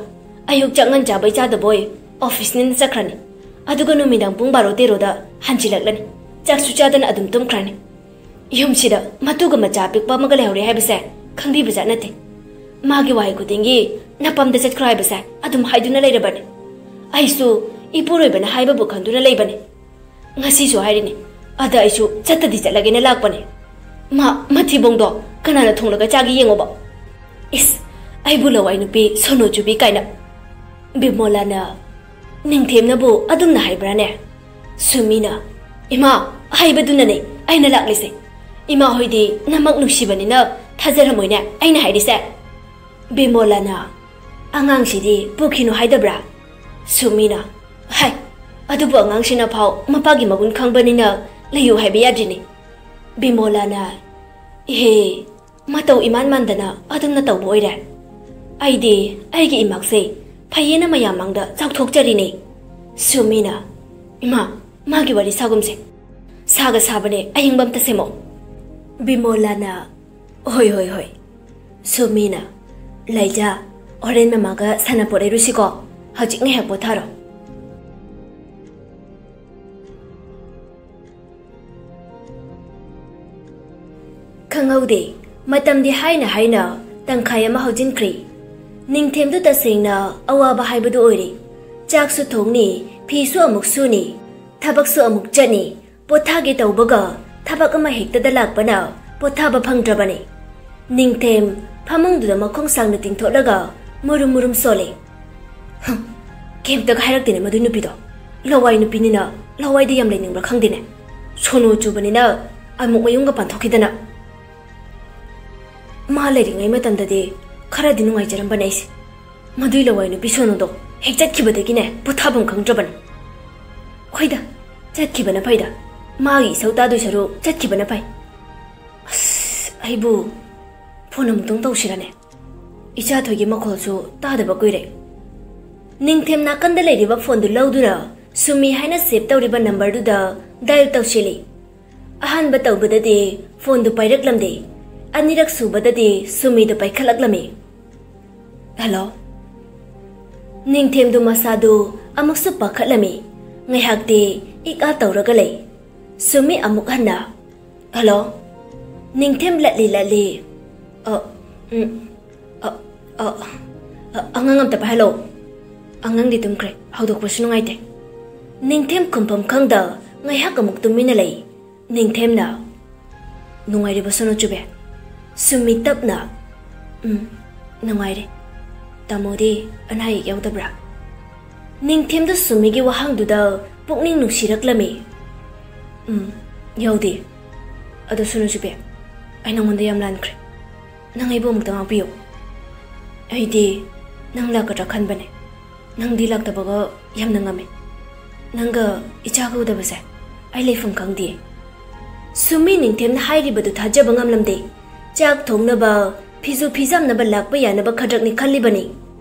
ꯑꯌꯨꯛ ꯆꯥꯛ ꯉꯟ ꯆꯥꯕꯩ ꯆꯥꯗꯕꯣꯏ ꯑꯣꯐꯤꯁꯅꯦꯅ ꯆꯠꯈ꯭ꯔꯅꯤ꯫ ꯑꯗꯨꯒ ꯅꯨꯃꯤꯗꯥꯡ ꯄꯨꯡ ꯕꯥꯔꯣ ꯇꯦꯔꯣꯗ ꯍꯟꯖꯤꯜꯂꯛꯂꯅꯤ꯫ ꯆꯥꯛꯁꯨ ꯆꯥꯗꯅ ꯑꯗꯨꯝ ꯇꯨꯝꯈ꯭ꯔꯅꯤ꯫ ꯌꯨꯝꯁꯤꯗ ꯃꯇꯨꯒ ꯃꯆꯥ ꯑꯄꯤꯛꯄ ꯑꯃꯒ ꯂꯩꯍꯧꯔꯦ ꯍꯥꯏꯕꯁꯦ ꯈꯪꯕꯤꯕꯖꯥꯠ ꯅꯠꯇꯦ꯫ ꯃꯥꯒꯤ ꯋꯥꯍꯩ ꯈꯨꯗꯤꯡꯒꯤ ꯅꯄꯥꯝꯗ ꯆꯠꯈ꯭ꯔꯣ ꯍꯥꯏꯕꯁꯦ ꯑꯗꯨꯝ ꯍꯥꯏꯗꯨꯅ ꯂꯩꯔꯕꯅꯤ꯫ ꯑꯩꯁꯨ ꯏꯄꯨꯔꯣꯏꯕꯅ ꯍꯥꯏꯕꯕꯨ ꯈꯪꯗꯨꯅ ꯂꯩꯕꯅꯤ꯫ ꯉꯁꯤꯁꯨ ꯍꯥꯏꯔꯤꯅꯤ꯫ ꯑꯗ ꯑꯩꯁꯨ ꯆꯠꯇꯗꯤ ꯆꯠꯂꯒꯦꯅ ꯂꯥꯛꯄꯅꯤ꯫ ꯃꯥ ꯃꯊꯤꯕꯣꯡꯗꯣ ꯀꯅꯥꯅ ꯊꯣꯡꯂꯒ ꯆꯥꯒꯦ ꯌꯦꯡꯉꯣꯕ꯫ ꯏꯁ, ꯑꯩꯕꯨ ꯂꯋꯥꯏ ꯅꯨꯄꯤ ꯁꯣꯅꯣ ꯆꯨꯕꯤ ꯀꯥꯏꯅ꯫" ꯕꯤꯃꯣꯂꯥꯅ, "ꯅꯤꯡꯊꯦꯝꯅꯕꯨ ꯑꯗꯨꯝꯅ ꯍꯥꯏꯕ꯭ꯔꯥꯅꯦ?" ꯁꯨꯃꯤꯅ, "ꯏꯃꯥ, ꯍꯥꯏꯕꯗꯨꯅꯅꯦ ꯑꯩꯅ ꯂꯥꯛꯂꯤꯁꯦ꯫ ꯏꯃꯥ ꯍꯣꯏꯗꯤ ꯅꯃꯛ ꯅꯨꯡꯁꯤꯕꯅꯤꯅ ꯊꯥꯖꯔꯝꯃꯣꯏꯅꯦ ꯑꯩꯅ ꯍꯥꯏꯔꯤꯁꯦ꯫" ꯕꯤꯃꯣꯂꯥꯅ, "ꯑꯉꯥꯡꯁꯤꯗꯤ ꯄꯨꯈꯤꯅꯨ ꯍꯥꯏꯗꯕ꯭ꯔꯥ?" ꯁꯨꯃꯤꯅ, "ꯍꯥꯏ, ꯑꯗꯨꯕꯨ ꯑꯉꯥꯡꯁꯤꯅ ꯐꯥꯎ ꯃꯄꯥꯒꯤ ꯃꯒꯨꯟ ꯈꯪꯕꯅꯤꯅ ꯂꯩꯌꯨ ꯍꯥꯏꯕ ꯌꯥꯗ꯭ꯔꯤꯅꯤ꯫" ꯕꯤꯃꯣꯂꯥꯅ, "ꯏꯍꯦ, ꯃꯇꯧ ꯏꯃꯥꯟ ꯃꯥꯟꯗꯅ ꯑꯗꯨꯝꯅ ꯇꯧꯕ ꯑꯣꯏꯔꯦ꯫ ꯑꯩꯗꯤ ꯑꯩꯒꯤ ꯏꯃꯥꯛꯁꯦ ꯐꯩꯌꯦꯅ ꯃꯌꯥꯝ ꯃꯥꯡꯗ ꯆꯥꯎꯊꯣꯛꯆꯔꯤꯅꯦ꯫" ꯁꯨꯃꯤꯅ, "ꯏꯃꯥ, ꯃꯥꯒꯤ ꯋꯥꯔꯤ ꯁꯥꯒꯨꯝꯁꯦ꯫ ꯁꯥꯒ ꯁꯥꯕꯅꯦ, ꯑꯌꯤꯡꯕ ꯑꯝꯇ ꯁꯦꯝꯃꯣ꯫" ꯕꯤꯃꯣꯂꯥꯅ, "ꯍꯣꯏ, ꯍꯣꯏ, ꯍꯣꯏ꯫" ꯁꯨꯃꯤꯅ, "ꯂꯩꯖꯥ, ꯍꯣꯔꯦꯟ ꯃꯃꯥꯒ ꯁꯥꯟꯅꯄꯣꯠ ꯂꯩꯔꯨꯁꯤꯀꯣ꯫ ꯍꯧꯖꯤꯛ ꯉꯥꯏꯍꯥꯛ ꯄꯣꯊꯥꯔꯣ꯫" ꯈꯪꯍꯧꯗꯦ, ꯃꯇꯝꯗꯤ ꯍꯥꯏꯅ ꯍꯥꯏꯅ ꯇꯪꯈꯥꯏ ꯑꯃ ꯍꯧꯖꯤꯟꯈ꯭ꯔꯦ꯫ ꯅꯤꯡꯊꯦꯝꯗꯨ ꯇꯁꯦꯡꯅ ꯑꯋꯥꯕ ꯍꯥꯏꯕꯗꯨ ꯑꯣꯏꯔꯦ꯫ ꯆꯥꯛꯁꯨ ꯊꯣꯡꯅꯤ, ꯐꯤꯁꯨ ꯑꯃꯨꯛ ꯁꯨꯅꯤ, ꯊꯕꯛꯁꯨ ꯑꯃꯨꯛ ꯆꯠꯅꯤ, ꯄꯣꯊꯥꯒꯦ ꯇꯧꯕꯒ ꯊꯕꯛ ꯑꯃ ꯍꯦꯛꯇꯗ ꯂꯥꯛꯄꯅ ꯄꯣꯊꯥꯕ ꯐꯪꯗ꯭ꯔꯕꯅꯤ꯫ ꯅꯤꯡꯊꯦꯝ ꯐꯃꯨꯡꯗꯨꯗ ꯃꯈꯣꯡ ꯁꯥꯡꯅ ꯇꯤꯡꯊꯣꯛꯂꯒ ꯃꯨꯔꯨꯝ ꯃꯨꯔꯨꯝ ꯁꯣꯜꯂꯤ꯫ ꯍꯝ, ꯀꯩꯝꯇꯒ ꯍꯥꯏꯔꯛꯇꯦꯅꯦ ꯃꯗꯨꯏ ꯅꯨꯄꯤꯗꯣ꯫ ꯂꯋꯥꯏ ꯅꯨꯄꯤꯅꯤꯅ ꯂꯋꯥꯏꯗ ꯌꯥꯝ ꯂꯩꯅꯤꯡꯕ꯭ꯔꯥ ꯈꯪꯗꯦꯅꯦ꯫ ꯁꯣꯅꯨ ꯆꯨꯕꯅꯤꯅ ꯑꯃꯨꯛ ꯃꯌꯨꯝꯒ ꯄꯥꯟꯊꯣꯛꯈꯤꯗꯅ꯫ ꯃꯥ ꯂꯩꯔꯤꯉꯩ ꯃꯇꯝꯗꯗꯤ ꯈꯔꯗꯤ ꯅꯨꯡꯉꯥꯏꯖꯔꯝꯕꯅꯦ ꯑꯩꯁꯦ꯫ ꯃꯗꯨꯏ ꯂꯋꯥꯏ ꯅꯨꯄꯤ ꯁꯣꯅꯨꯗꯣ ꯍꯦꯛ ꯆꯠꯈꯤꯕꯗꯒꯤꯅꯦ ꯄꯣꯊꯥꯐꯝ ꯈꯪꯗ꯭ꯔꯕꯅꯤ꯫ ꯍꯣꯏꯗ, ꯆꯠꯈꯤꯕꯅ ꯐꯩꯗ꯫ ꯃꯥꯒꯤ ꯏꯁꯧ ꯇꯥꯗꯣꯏ ꯁꯔꯨꯛ ꯆꯠꯈꯤꯕꯅ ꯐꯩ꯫ ꯑꯁ, ꯑꯩꯕꯨ ꯐꯣꯟ ꯑꯃꯨꯛꯇꯪ ꯇꯧꯁꯤꯔꯅꯦ? ꯏꯆꯥꯊꯣꯏꯒꯤ ꯃꯈꯣꯜꯁꯨ ꯇꯥꯗꯕ ꯀꯨꯏꯔꯦ꯫ ꯅꯤꯡꯊꯦꯝ ꯅꯥꯀꯟꯗ ꯂꯩꯔꯤꯕ ꯐꯣꯟꯗꯨ ꯂꯧꯗꯨꯅ ꯁꯨꯃꯤ ꯍꯥꯏꯅ ꯁꯦꯚ ꯇꯧꯔꯤꯕ ꯅꯝꯕꯔꯗꯨꯗ ꯗꯥꯏꯜ ꯇꯧꯁꯤꯜꯂꯤ꯫ ꯑꯍꯥꯟꯕ ꯇꯧꯕꯗꯗꯤ ꯐꯣꯟꯗꯨ ꯄꯥꯏꯔꯛꯂꯝꯗꯦ꯫ ꯑꯅꯤꯔꯛ ꯁꯨꯕꯗꯗꯤ ꯁꯨꯃꯤꯗꯨ ꯄꯥꯏꯈꯠꯂꯛꯂꯝꯃꯤ꯫ "ꯍꯜꯂꯣ?" ꯅꯤꯡꯊꯦꯝꯗꯨ ꯃꯁꯥꯗꯨ ꯑꯃꯨꯛꯁꯨ ꯄꯥꯈꯠꯂꯝꯃꯤ꯫ ꯉꯥꯏꯍꯥꯛꯇꯤ ꯏꯛ ꯑꯥ ꯇꯧꯔꯒ ꯂꯩ꯫ ꯁꯨꯃꯤ ꯑꯃꯨꯛ ꯍꯟꯅ, "ꯍꯜꯂꯣ?" ꯅꯤꯡꯊꯦꯝ ꯂꯠꯂꯤ ꯂꯠꯂꯤ, "ꯑ, ꯎꯝ, ꯑ, ꯑ, ꯑ, ꯑꯉꯥꯡ ꯑꯝꯇ ꯄꯥꯏꯍꯜꯂꯣ꯫ ꯑꯉꯥꯡꯗꯤ ꯇꯨꯝꯈ꯭ꯔꯦ, ꯍꯧꯗꯣꯛꯄꯁꯨ ꯅꯨꯡꯉꯥꯏꯇꯦ꯫" ꯅꯤꯡꯊꯦꯝ ꯈꯨꯝꯐꯝ ꯈꯪꯗ ꯉꯥꯏꯍꯥꯛ ꯑꯃꯨꯛ ꯇꯨꯃꯤꯟꯅ ꯂꯩ꯫ ꯅꯤꯡꯊꯦꯝꯅ, "ꯅꯨꯡꯉꯥꯏꯔꯤꯕꯣ ꯁꯣꯅꯣꯆꯨꯕꯦ?" ꯁꯨꯃꯤ ꯇꯞꯅ, "ꯎꯝ, ꯅꯨꯡꯉꯥꯏꯔꯤ꯫ ꯇꯥꯃꯣꯗꯤ ꯑꯅꯥ ꯑꯌꯦꯛ ꯌꯥꯎꯗꯕ꯭ꯔꯥ?" ꯅꯤꯡꯊꯦꯝꯗꯨ ꯁꯨꯃꯤꯒꯤ ꯋꯥꯍꯪꯗꯨꯗ ꯄꯨꯛꯅꯤꯡ ꯅꯨꯡꯁꯤꯔꯛꯂꯝꯃꯤ꯫ "ꯎꯝ, ꯌꯥꯎꯗꯦ꯫ ꯑꯗꯣ ꯁꯣꯅꯣꯆꯨꯕꯦ, ꯑꯩ ꯅꯉꯣꯟꯗ ꯌꯥꯝ ꯂꯥꯟꯈ꯭ꯔꯦ꯫ ꯅꯪ ꯑꯩꯕꯨ ꯑꯃꯨꯛꯇ ꯉꯥꯛꯄꯤꯌꯨ꯫ ꯑꯩꯗꯤ ꯅꯪ ꯂꯥꯛꯀꯗ꯭ꯔꯥ ꯈꯟꯕꯅꯦ꯫ ꯅꯪꯗꯤ ꯂꯥꯛꯇꯕꯒ ꯌꯥꯝꯅ ꯉꯝꯃꯦ꯫ ꯅꯪꯒ ꯏꯆꯥꯒ ꯎꯗꯕꯁꯦ ꯑꯩ ꯂꯩꯐꯝ ꯈꯪꯗꯦ꯫" ꯁꯨꯃꯤ ꯅꯤꯡꯊꯦꯝꯅ ꯍꯥꯏꯔꯤꯕꯗꯨ ꯊꯥꯖꯕ ꯉꯝꯂꯝꯗꯦ꯫ ꯆꯥꯛ ꯊꯣꯡꯅꯕ, ꯐꯤꯖꯨ ꯐꯤꯖꯥꯝꯅꯕ ꯂꯥꯛꯄ ꯌꯥꯅꯕ ꯈꯗ꯭ꯔꯛꯅꯤ ꯈꯜꯂꯤꯕꯅꯤ꯫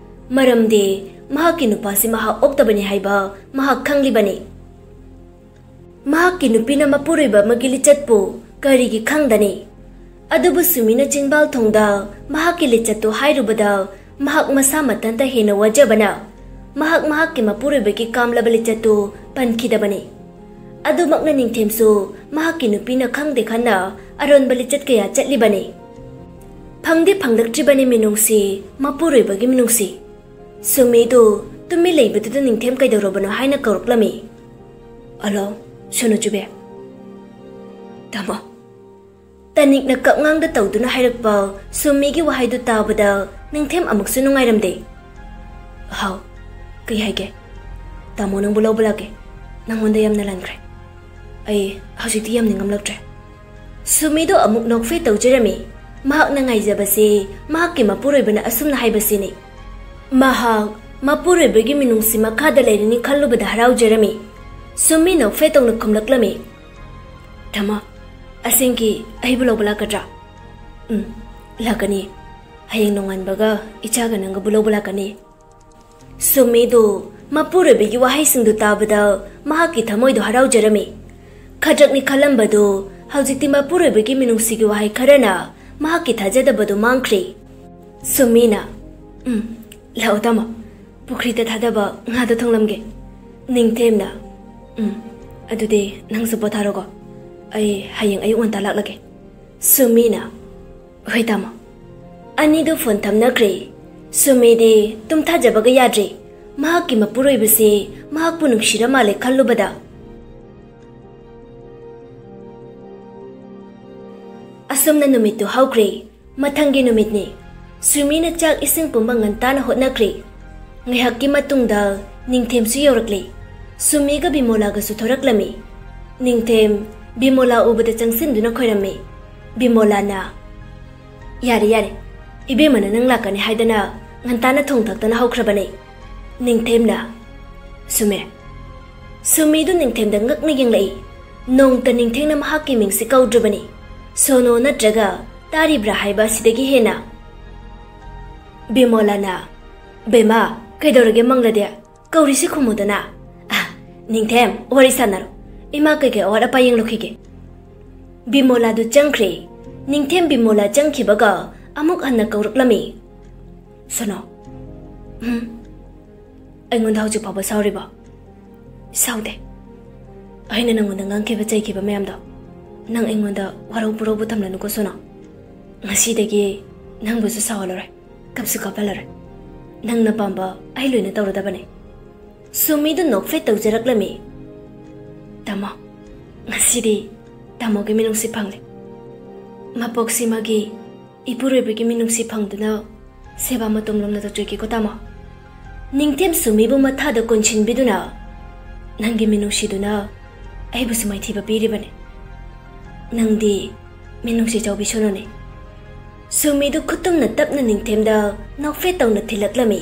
ꯃꯔꯝꯗꯤ ꯃꯍꯥꯛꯀꯤ ꯅꯨꯄꯥꯁꯤ ꯃꯍꯥꯛ ꯑꯣꯛꯇꯕꯅꯤ ꯍꯥꯏꯕ ꯃꯍꯥꯛ ꯈꯪꯂꯤꯕꯅꯤ꯫ ꯃꯍꯥꯛꯀꯤ ꯅꯨꯄꯤꯅ ꯃꯄꯨꯔꯣꯏꯕ ꯑꯃꯒꯤ ꯂꯤꯆꯠꯄꯨ ꯀꯔꯤꯒꯤ ꯈꯪꯗꯅꯤ? ꯑꯗꯨꯕꯨ ꯁꯨꯃꯤꯅ ꯆꯤꯟꯕꯥꯜ ꯊꯣꯡꯗ ꯃꯍꯥꯛꯀꯤ ꯂꯤꯆꯠꯇꯨ ꯍꯥꯏꯔꯨꯕꯗ ꯃꯍꯥꯛ ꯃꯁꯥ ꯃꯊꯟꯇ ꯍꯦꯟꯅ ꯋꯥꯖꯕꯅ ꯃꯍꯥꯛ ꯃꯍꯥꯛꯀꯤ ꯃꯄꯨꯔꯣꯏꯕꯒꯤ ꯀꯥꯝꯂꯕ ꯂꯤꯆꯠꯇꯨ ꯄꯟꯈꯤꯗꯕꯅꯤ꯫ ꯑꯗꯨꯃꯛꯅ ꯅꯤꯡꯊꯦꯝꯁꯨ ꯃꯍꯥꯛꯀꯤ ꯅꯨꯄꯤꯅ ꯈꯪꯗꯦ ꯈꯟꯅ ꯑꯔꯣꯟꯕ ꯂꯤꯆꯠ ꯀꯌꯥ ꯆꯠꯂꯤꯕꯅꯤ꯫ ꯐꯪꯗꯤ ꯐꯪꯂꯛꯇ꯭ꯔꯤꯕꯅꯤ ꯃꯤꯅꯨꯡꯁꯤ, ꯃꯄꯨꯔꯣꯏꯕꯒꯤ ꯃꯤꯅꯨꯡꯁꯤ꯫ ꯁꯨꯃꯤꯗꯨ ꯇꯨꯃꯤꯟ ꯂꯩꯕꯗꯨꯗ ꯅꯤꯡꯊꯦꯝ ꯀꯩꯗꯧꯔꯕꯅꯣ ꯍꯥꯏꯅ ꯀꯧꯔꯛꯂꯝꯃꯤ꯫ "ꯍꯜꯂꯣ, ꯁꯣꯅꯣꯆꯨꯕꯦ?" "ꯇꯥꯃꯣ?" ꯇꯅꯤꯛꯅ ꯀꯞꯉꯥꯡꯗ ꯇꯧꯗꯨꯅ ꯍꯥꯏꯔꯛꯄ ꯁꯨꯃꯤꯒꯤ ꯋꯥꯍꯩꯗꯨ ꯇꯥꯕꯗ ꯅꯤꯡꯊꯦꯝ ꯑꯃꯨꯛꯁꯨ ꯅꯨꯡꯉꯥꯏꯔꯝꯗꯦ꯫ "ꯍꯥꯎ, ꯀꯩ ꯍꯥꯏꯒꯦ?" "ꯇꯥꯃꯣ ꯅꯪꯕꯨ ꯂꯧꯕ ꯂꯥꯛꯀꯦ꯫ ꯅꯪꯉꯣꯟꯗ ꯌꯥꯝꯅ ꯂꯥꯟꯈ꯭ꯔꯦ꯫ ꯑꯩ ꯍꯧꯖꯤꯛꯇꯤ ꯌꯥꯝ ꯅꯤꯡꯉꯝꯂꯛꯇ꯭ꯔꯦ꯫" ꯁꯨꯃꯤꯗꯣ ꯑꯃꯨꯛ ꯅꯣꯛꯐꯦ ꯇꯧꯖꯔꯝꯃꯤ꯫ ꯃꯍꯥꯛꯅ ꯉꯥꯏꯖꯕꯁꯤ ꯃꯍꯥꯛꯀꯤ ꯃꯄꯨꯔꯣꯏꯕꯅ ꯑꯁꯨꯝꯅ ꯍꯥꯏꯕꯁꯤꯅꯤ꯫ ꯃꯍꯥꯛ ꯃꯄꯨꯔꯣꯏꯕꯒꯤ ꯃꯤꯅꯨꯡꯁꯤ ꯃꯈꯥꯗ ꯂꯩꯔꯅꯤ ꯈꯜꯂꯨꯕꯗ ꯍꯔꯥꯎꯖꯔꯝꯃꯤ꯫ ꯁꯨꯃꯤ ꯅꯣꯛꯐꯦꯠ ꯇꯧꯅ ꯈꯨꯝꯂꯛꯂꯝꯃꯤ, "ꯊꯃ, ꯑꯁꯦꯡꯀꯤ ꯑꯩꯕꯨ ꯂꯧꯕ ꯂꯥꯛꯀꯗ꯭ꯔꯥ?" "ꯎꯝ, ꯂꯥꯛꯀꯅꯤ꯫ ꯍꯌꯦꯡ ꯅꯣꯡꯉꯥꯟꯕꯒ ꯏꯆꯥꯒ ꯅꯪꯒꯕꯨ ꯂꯧꯕ ꯂꯥꯛꯀꯅꯤ꯫" ꯁꯨꯃꯤꯗꯨ ꯃꯄꯨꯔꯣꯏꯕꯒꯤ ꯋꯥꯍꯩꯁꯤꯡꯗꯨ ꯇꯥꯕꯗ ꯃꯍꯥꯛꯀꯤ ꯊꯃꯣꯏꯗꯨ ꯍꯔꯥꯎꯖꯔꯝꯃꯤ꯫ ꯈꯗ꯭ꯔꯛꯅꯤ ꯈꯜꯂꯝꯕꯗꯨ ꯍꯧꯖꯤꯛꯇꯤ ꯃꯄꯨꯔꯣꯏꯕꯒꯤ ꯃꯤꯅꯨꯡꯁꯤꯒꯤ ꯋꯥꯍꯩ ꯈꯔꯅ ꯃꯍꯥꯛꯀꯤ ꯊꯥꯖꯗꯕꯗꯨ ꯃꯥꯡꯈ꯭ꯔꯦ꯫ ꯁꯨꯃꯤꯅ, "ꯎꯝ, ꯂꯥꯛꯑꯣ ꯇꯥꯃꯣ, ꯄꯨꯈ꯭ꯔꯤꯗ ꯊꯥꯗꯕ ꯉꯥꯗꯣ ꯊꯣꯡꯂꯝꯒꯦ꯫" ꯅꯤꯡꯊꯦꯝꯅ, "ꯎꯝ, ꯑꯗꯨꯗꯤ ꯅꯪꯁꯨ ꯄꯣꯊꯥꯔꯣꯀꯣ, ꯑꯩ ꯍꯌꯦꯡ ꯑꯌꯨꯛ ꯉꯟꯇꯥ ꯂꯥꯛꯂꯒꯦ꯫" ꯁꯨꯃꯤꯅ, "ꯍꯣꯏ ꯇꯥꯃꯣ꯫" ꯑꯅꯤꯗꯨ ꯐꯣꯟ ꯊꯝꯅꯈ꯭ꯔꯦ꯫ ꯁꯨꯃꯤꯗꯤ ꯇꯨꯝꯊꯥꯖꯕꯒ ꯌꯥꯗ꯭ꯔꯦ꯫ ꯃꯍꯥꯛꯀꯤ ꯃꯄꯨꯔꯣꯏꯕꯁꯤ ꯃꯍꯥꯛꯄꯨ ꯅꯨꯡꯁꯤꯔ ꯃꯥꯜꯂꯦ ꯈꯜꯂꯨꯕꯗ꯫ ꯑꯁꯨꯝꯅ ꯅꯨꯃꯤꯠꯇꯨ ꯍꯧꯈ꯭ꯔꯦ꯫ ꯃꯊꯪꯒꯤ ꯅꯨꯃꯤꯠꯅꯤ꯫ ꯁꯨꯃꯤꯅ ꯆꯥꯛ ꯏꯁꯤꯡ ꯄꯨꯝꯕ ꯉꯟꯇꯥꯅ ꯍꯣꯠꯅꯈ꯭ꯔꯦ꯫ ꯉꯥꯏꯍꯥꯛꯀꯤ ꯃꯇꯨꯡꯗ ꯅꯤꯡꯊꯦꯝꯁꯨ ꯌꯧꯔꯛꯂꯦ꯫ ꯁꯨꯃꯤꯒ ꯕꯤꯃꯣꯂꯥꯒꯁꯨ ꯊꯣꯔꯛꯂꯝꯃꯤ꯫ ꯅꯤꯡꯊꯦꯝ ꯕꯤꯃꯣꯂꯥ ꯎꯕꯗ ꯆꯪꯁꯤꯟꯗꯨꯅ ꯈꯣꯏꯔꯝꯃꯤ꯫ ꯕꯤꯃꯣꯂꯥꯅ, "ꯌꯥꯔꯦ, ꯌꯥꯔꯦ, ꯏꯕꯦꯝꯃꯅ ꯅꯪ ꯂꯥꯛꯀꯅꯤ ꯍꯥꯏꯗꯅ ꯉꯟꯇꯥꯅ ꯊꯣꯡ ꯊꯥꯛꯇꯅ ꯍꯧꯈ꯭ꯔꯕꯅꯦ꯫" ꯅꯤꯡꯊꯦꯝꯅ, "ꯁꯨꯃꯦ꯫" ꯁꯨꯃꯤꯗꯨ ꯅꯤꯡꯊꯦꯝꯗ ꯉꯛꯅ ꯌꯦꯡꯂꯛꯏ꯫ ꯅꯣꯡꯇ ꯅꯤꯡꯊꯦꯝꯅ ꯃꯍꯥꯛꯀꯤ ꯃꯤꯡꯁꯤ ꯀꯧꯗ꯭ꯔꯤꯕꯅꯤ꯫ ꯁꯣꯅꯣ ꯅꯠꯇ꯭ꯔꯒ ꯇꯥꯔꯤꯕ꯭ꯔꯥ ꯍꯥꯏꯕ ꯑꯁꯤꯗꯒꯤ ꯍꯦꯟꯅ꯫ ꯕꯤꯃꯣꯂꯥꯅ, "ꯕꯦꯝꯃ, ꯀꯩꯗꯧꯔꯒꯦ ꯃꯪꯂꯗꯤ? ꯀꯧꯔꯤꯁꯤ ꯈꯨꯝꯃꯨꯗꯅ꯫" "ꯑ, ꯅꯤꯡꯊꯦꯝ, ꯋꯥꯔꯤ ꯁꯥꯟꯅꯔꯣ꯫ ꯏꯃꯥ ꯀꯩꯀꯩ ꯑꯋꯥꯠ ꯑꯄꯥ ꯌꯦꯡꯂꯨꯈꯤꯒꯦ꯫" ꯕꯤꯃꯣꯂꯥꯗꯨ ꯆꯪꯈ꯭ꯔꯦ꯫ ꯅꯤꯡꯊꯦꯝ ꯕꯤꯃꯣꯂꯥ ꯆꯪꯈꯤꯕꯒ ꯑꯃꯨꯛ ꯍꯟꯅ ꯀꯧꯔꯛꯂꯝꯃꯤ꯫ "ꯁꯣꯅꯣ꯫" "ꯎꯝ?" "ꯑꯩꯉꯣꯟꯗ ꯍꯧꯖꯤꯛ ꯐꯥꯎꯕ ꯁꯥꯎꯔꯤꯕꯣ?" "ꯁꯥꯎꯗꯦ꯫ ꯑꯩꯅ ꯅꯪꯉꯣꯟꯗ ꯉꯥꯡꯈꯤꯕ ꯆꯩꯈꯤꯕ ꯃꯌꯥꯝꯗꯣ ꯅꯪ ꯑꯩꯉꯣꯟꯗ ꯋꯥꯔꯧ ꯄꯨꯔꯧꯕ ꯊꯝꯂꯅꯨꯀꯣ ꯁꯣꯅꯣ꯫ ꯉꯁꯤꯗꯒꯤ ꯅꯪꯕꯨꯁꯨ ꯁꯥꯎꯍꯜꯂꯔꯣꯏ, ꯀꯞꯁꯨ ꯀꯞꯍꯜꯂꯔꯣꯏ꯫ ꯅꯪꯅ ꯄꯥꯝꯕ ꯑꯩ ꯂꯣꯏꯅ ꯇꯧꯔꯗꯕꯅꯦ꯫" ꯁꯨꯃꯤꯗꯨ ꯅꯣꯛꯐꯦꯠ ꯇꯧꯖꯔꯛꯂꯝꯃꯤ꯫ "ꯇꯥꯃꯣ, ꯉꯁꯤꯗꯤ ꯇꯥꯃꯣꯒꯤ ꯃꯤꯅꯨꯡꯁꯤ ꯐꯪꯂꯦ꯫ ꯃꯄꯣꯛꯁꯤꯃꯒꯤ ꯏꯄꯨꯔꯣꯏꯕꯒꯤ ꯃꯤꯅꯨꯡꯁꯤ ꯐꯪꯗꯨꯅ ꯁꯦꯕꯥ ꯃꯇꯣꯝ ꯂꯣꯝꯅ ꯇꯧꯖꯒꯦꯀꯣ ꯇꯥꯃꯣ꯫" ꯅꯤꯡꯊꯦꯝ ꯁꯨꯃꯤꯕꯨ ꯃꯊꯥꯗ ꯀꯣꯟꯁꯤꯟꯕꯤꯗꯨꯅ, "ꯅꯪꯒꯤ ꯃꯤꯅꯨꯡꯁꯤꯗꯨꯅ ꯑꯩꯕꯨꯁꯨ ꯃꯥꯏꯊꯤꯕ ꯄꯤꯔꯤꯕꯅꯤ꯫ ꯅꯪꯗꯤ ꯃꯤꯅꯨꯡꯁꯤ ꯆꯥꯎꯕꯤ ꯁꯣꯅꯣꯅꯤ꯫" ꯁꯨꯃꯤꯗꯨ ꯈꯨꯠꯇꯨꯝꯅ ꯇꯞꯅ ꯅꯤꯡꯊꯦꯝꯗ ꯅꯣꯛꯐꯦꯠ ꯇꯧꯅ ꯊꯤꯜꯂꯛꯂꯝꯃꯤ꯫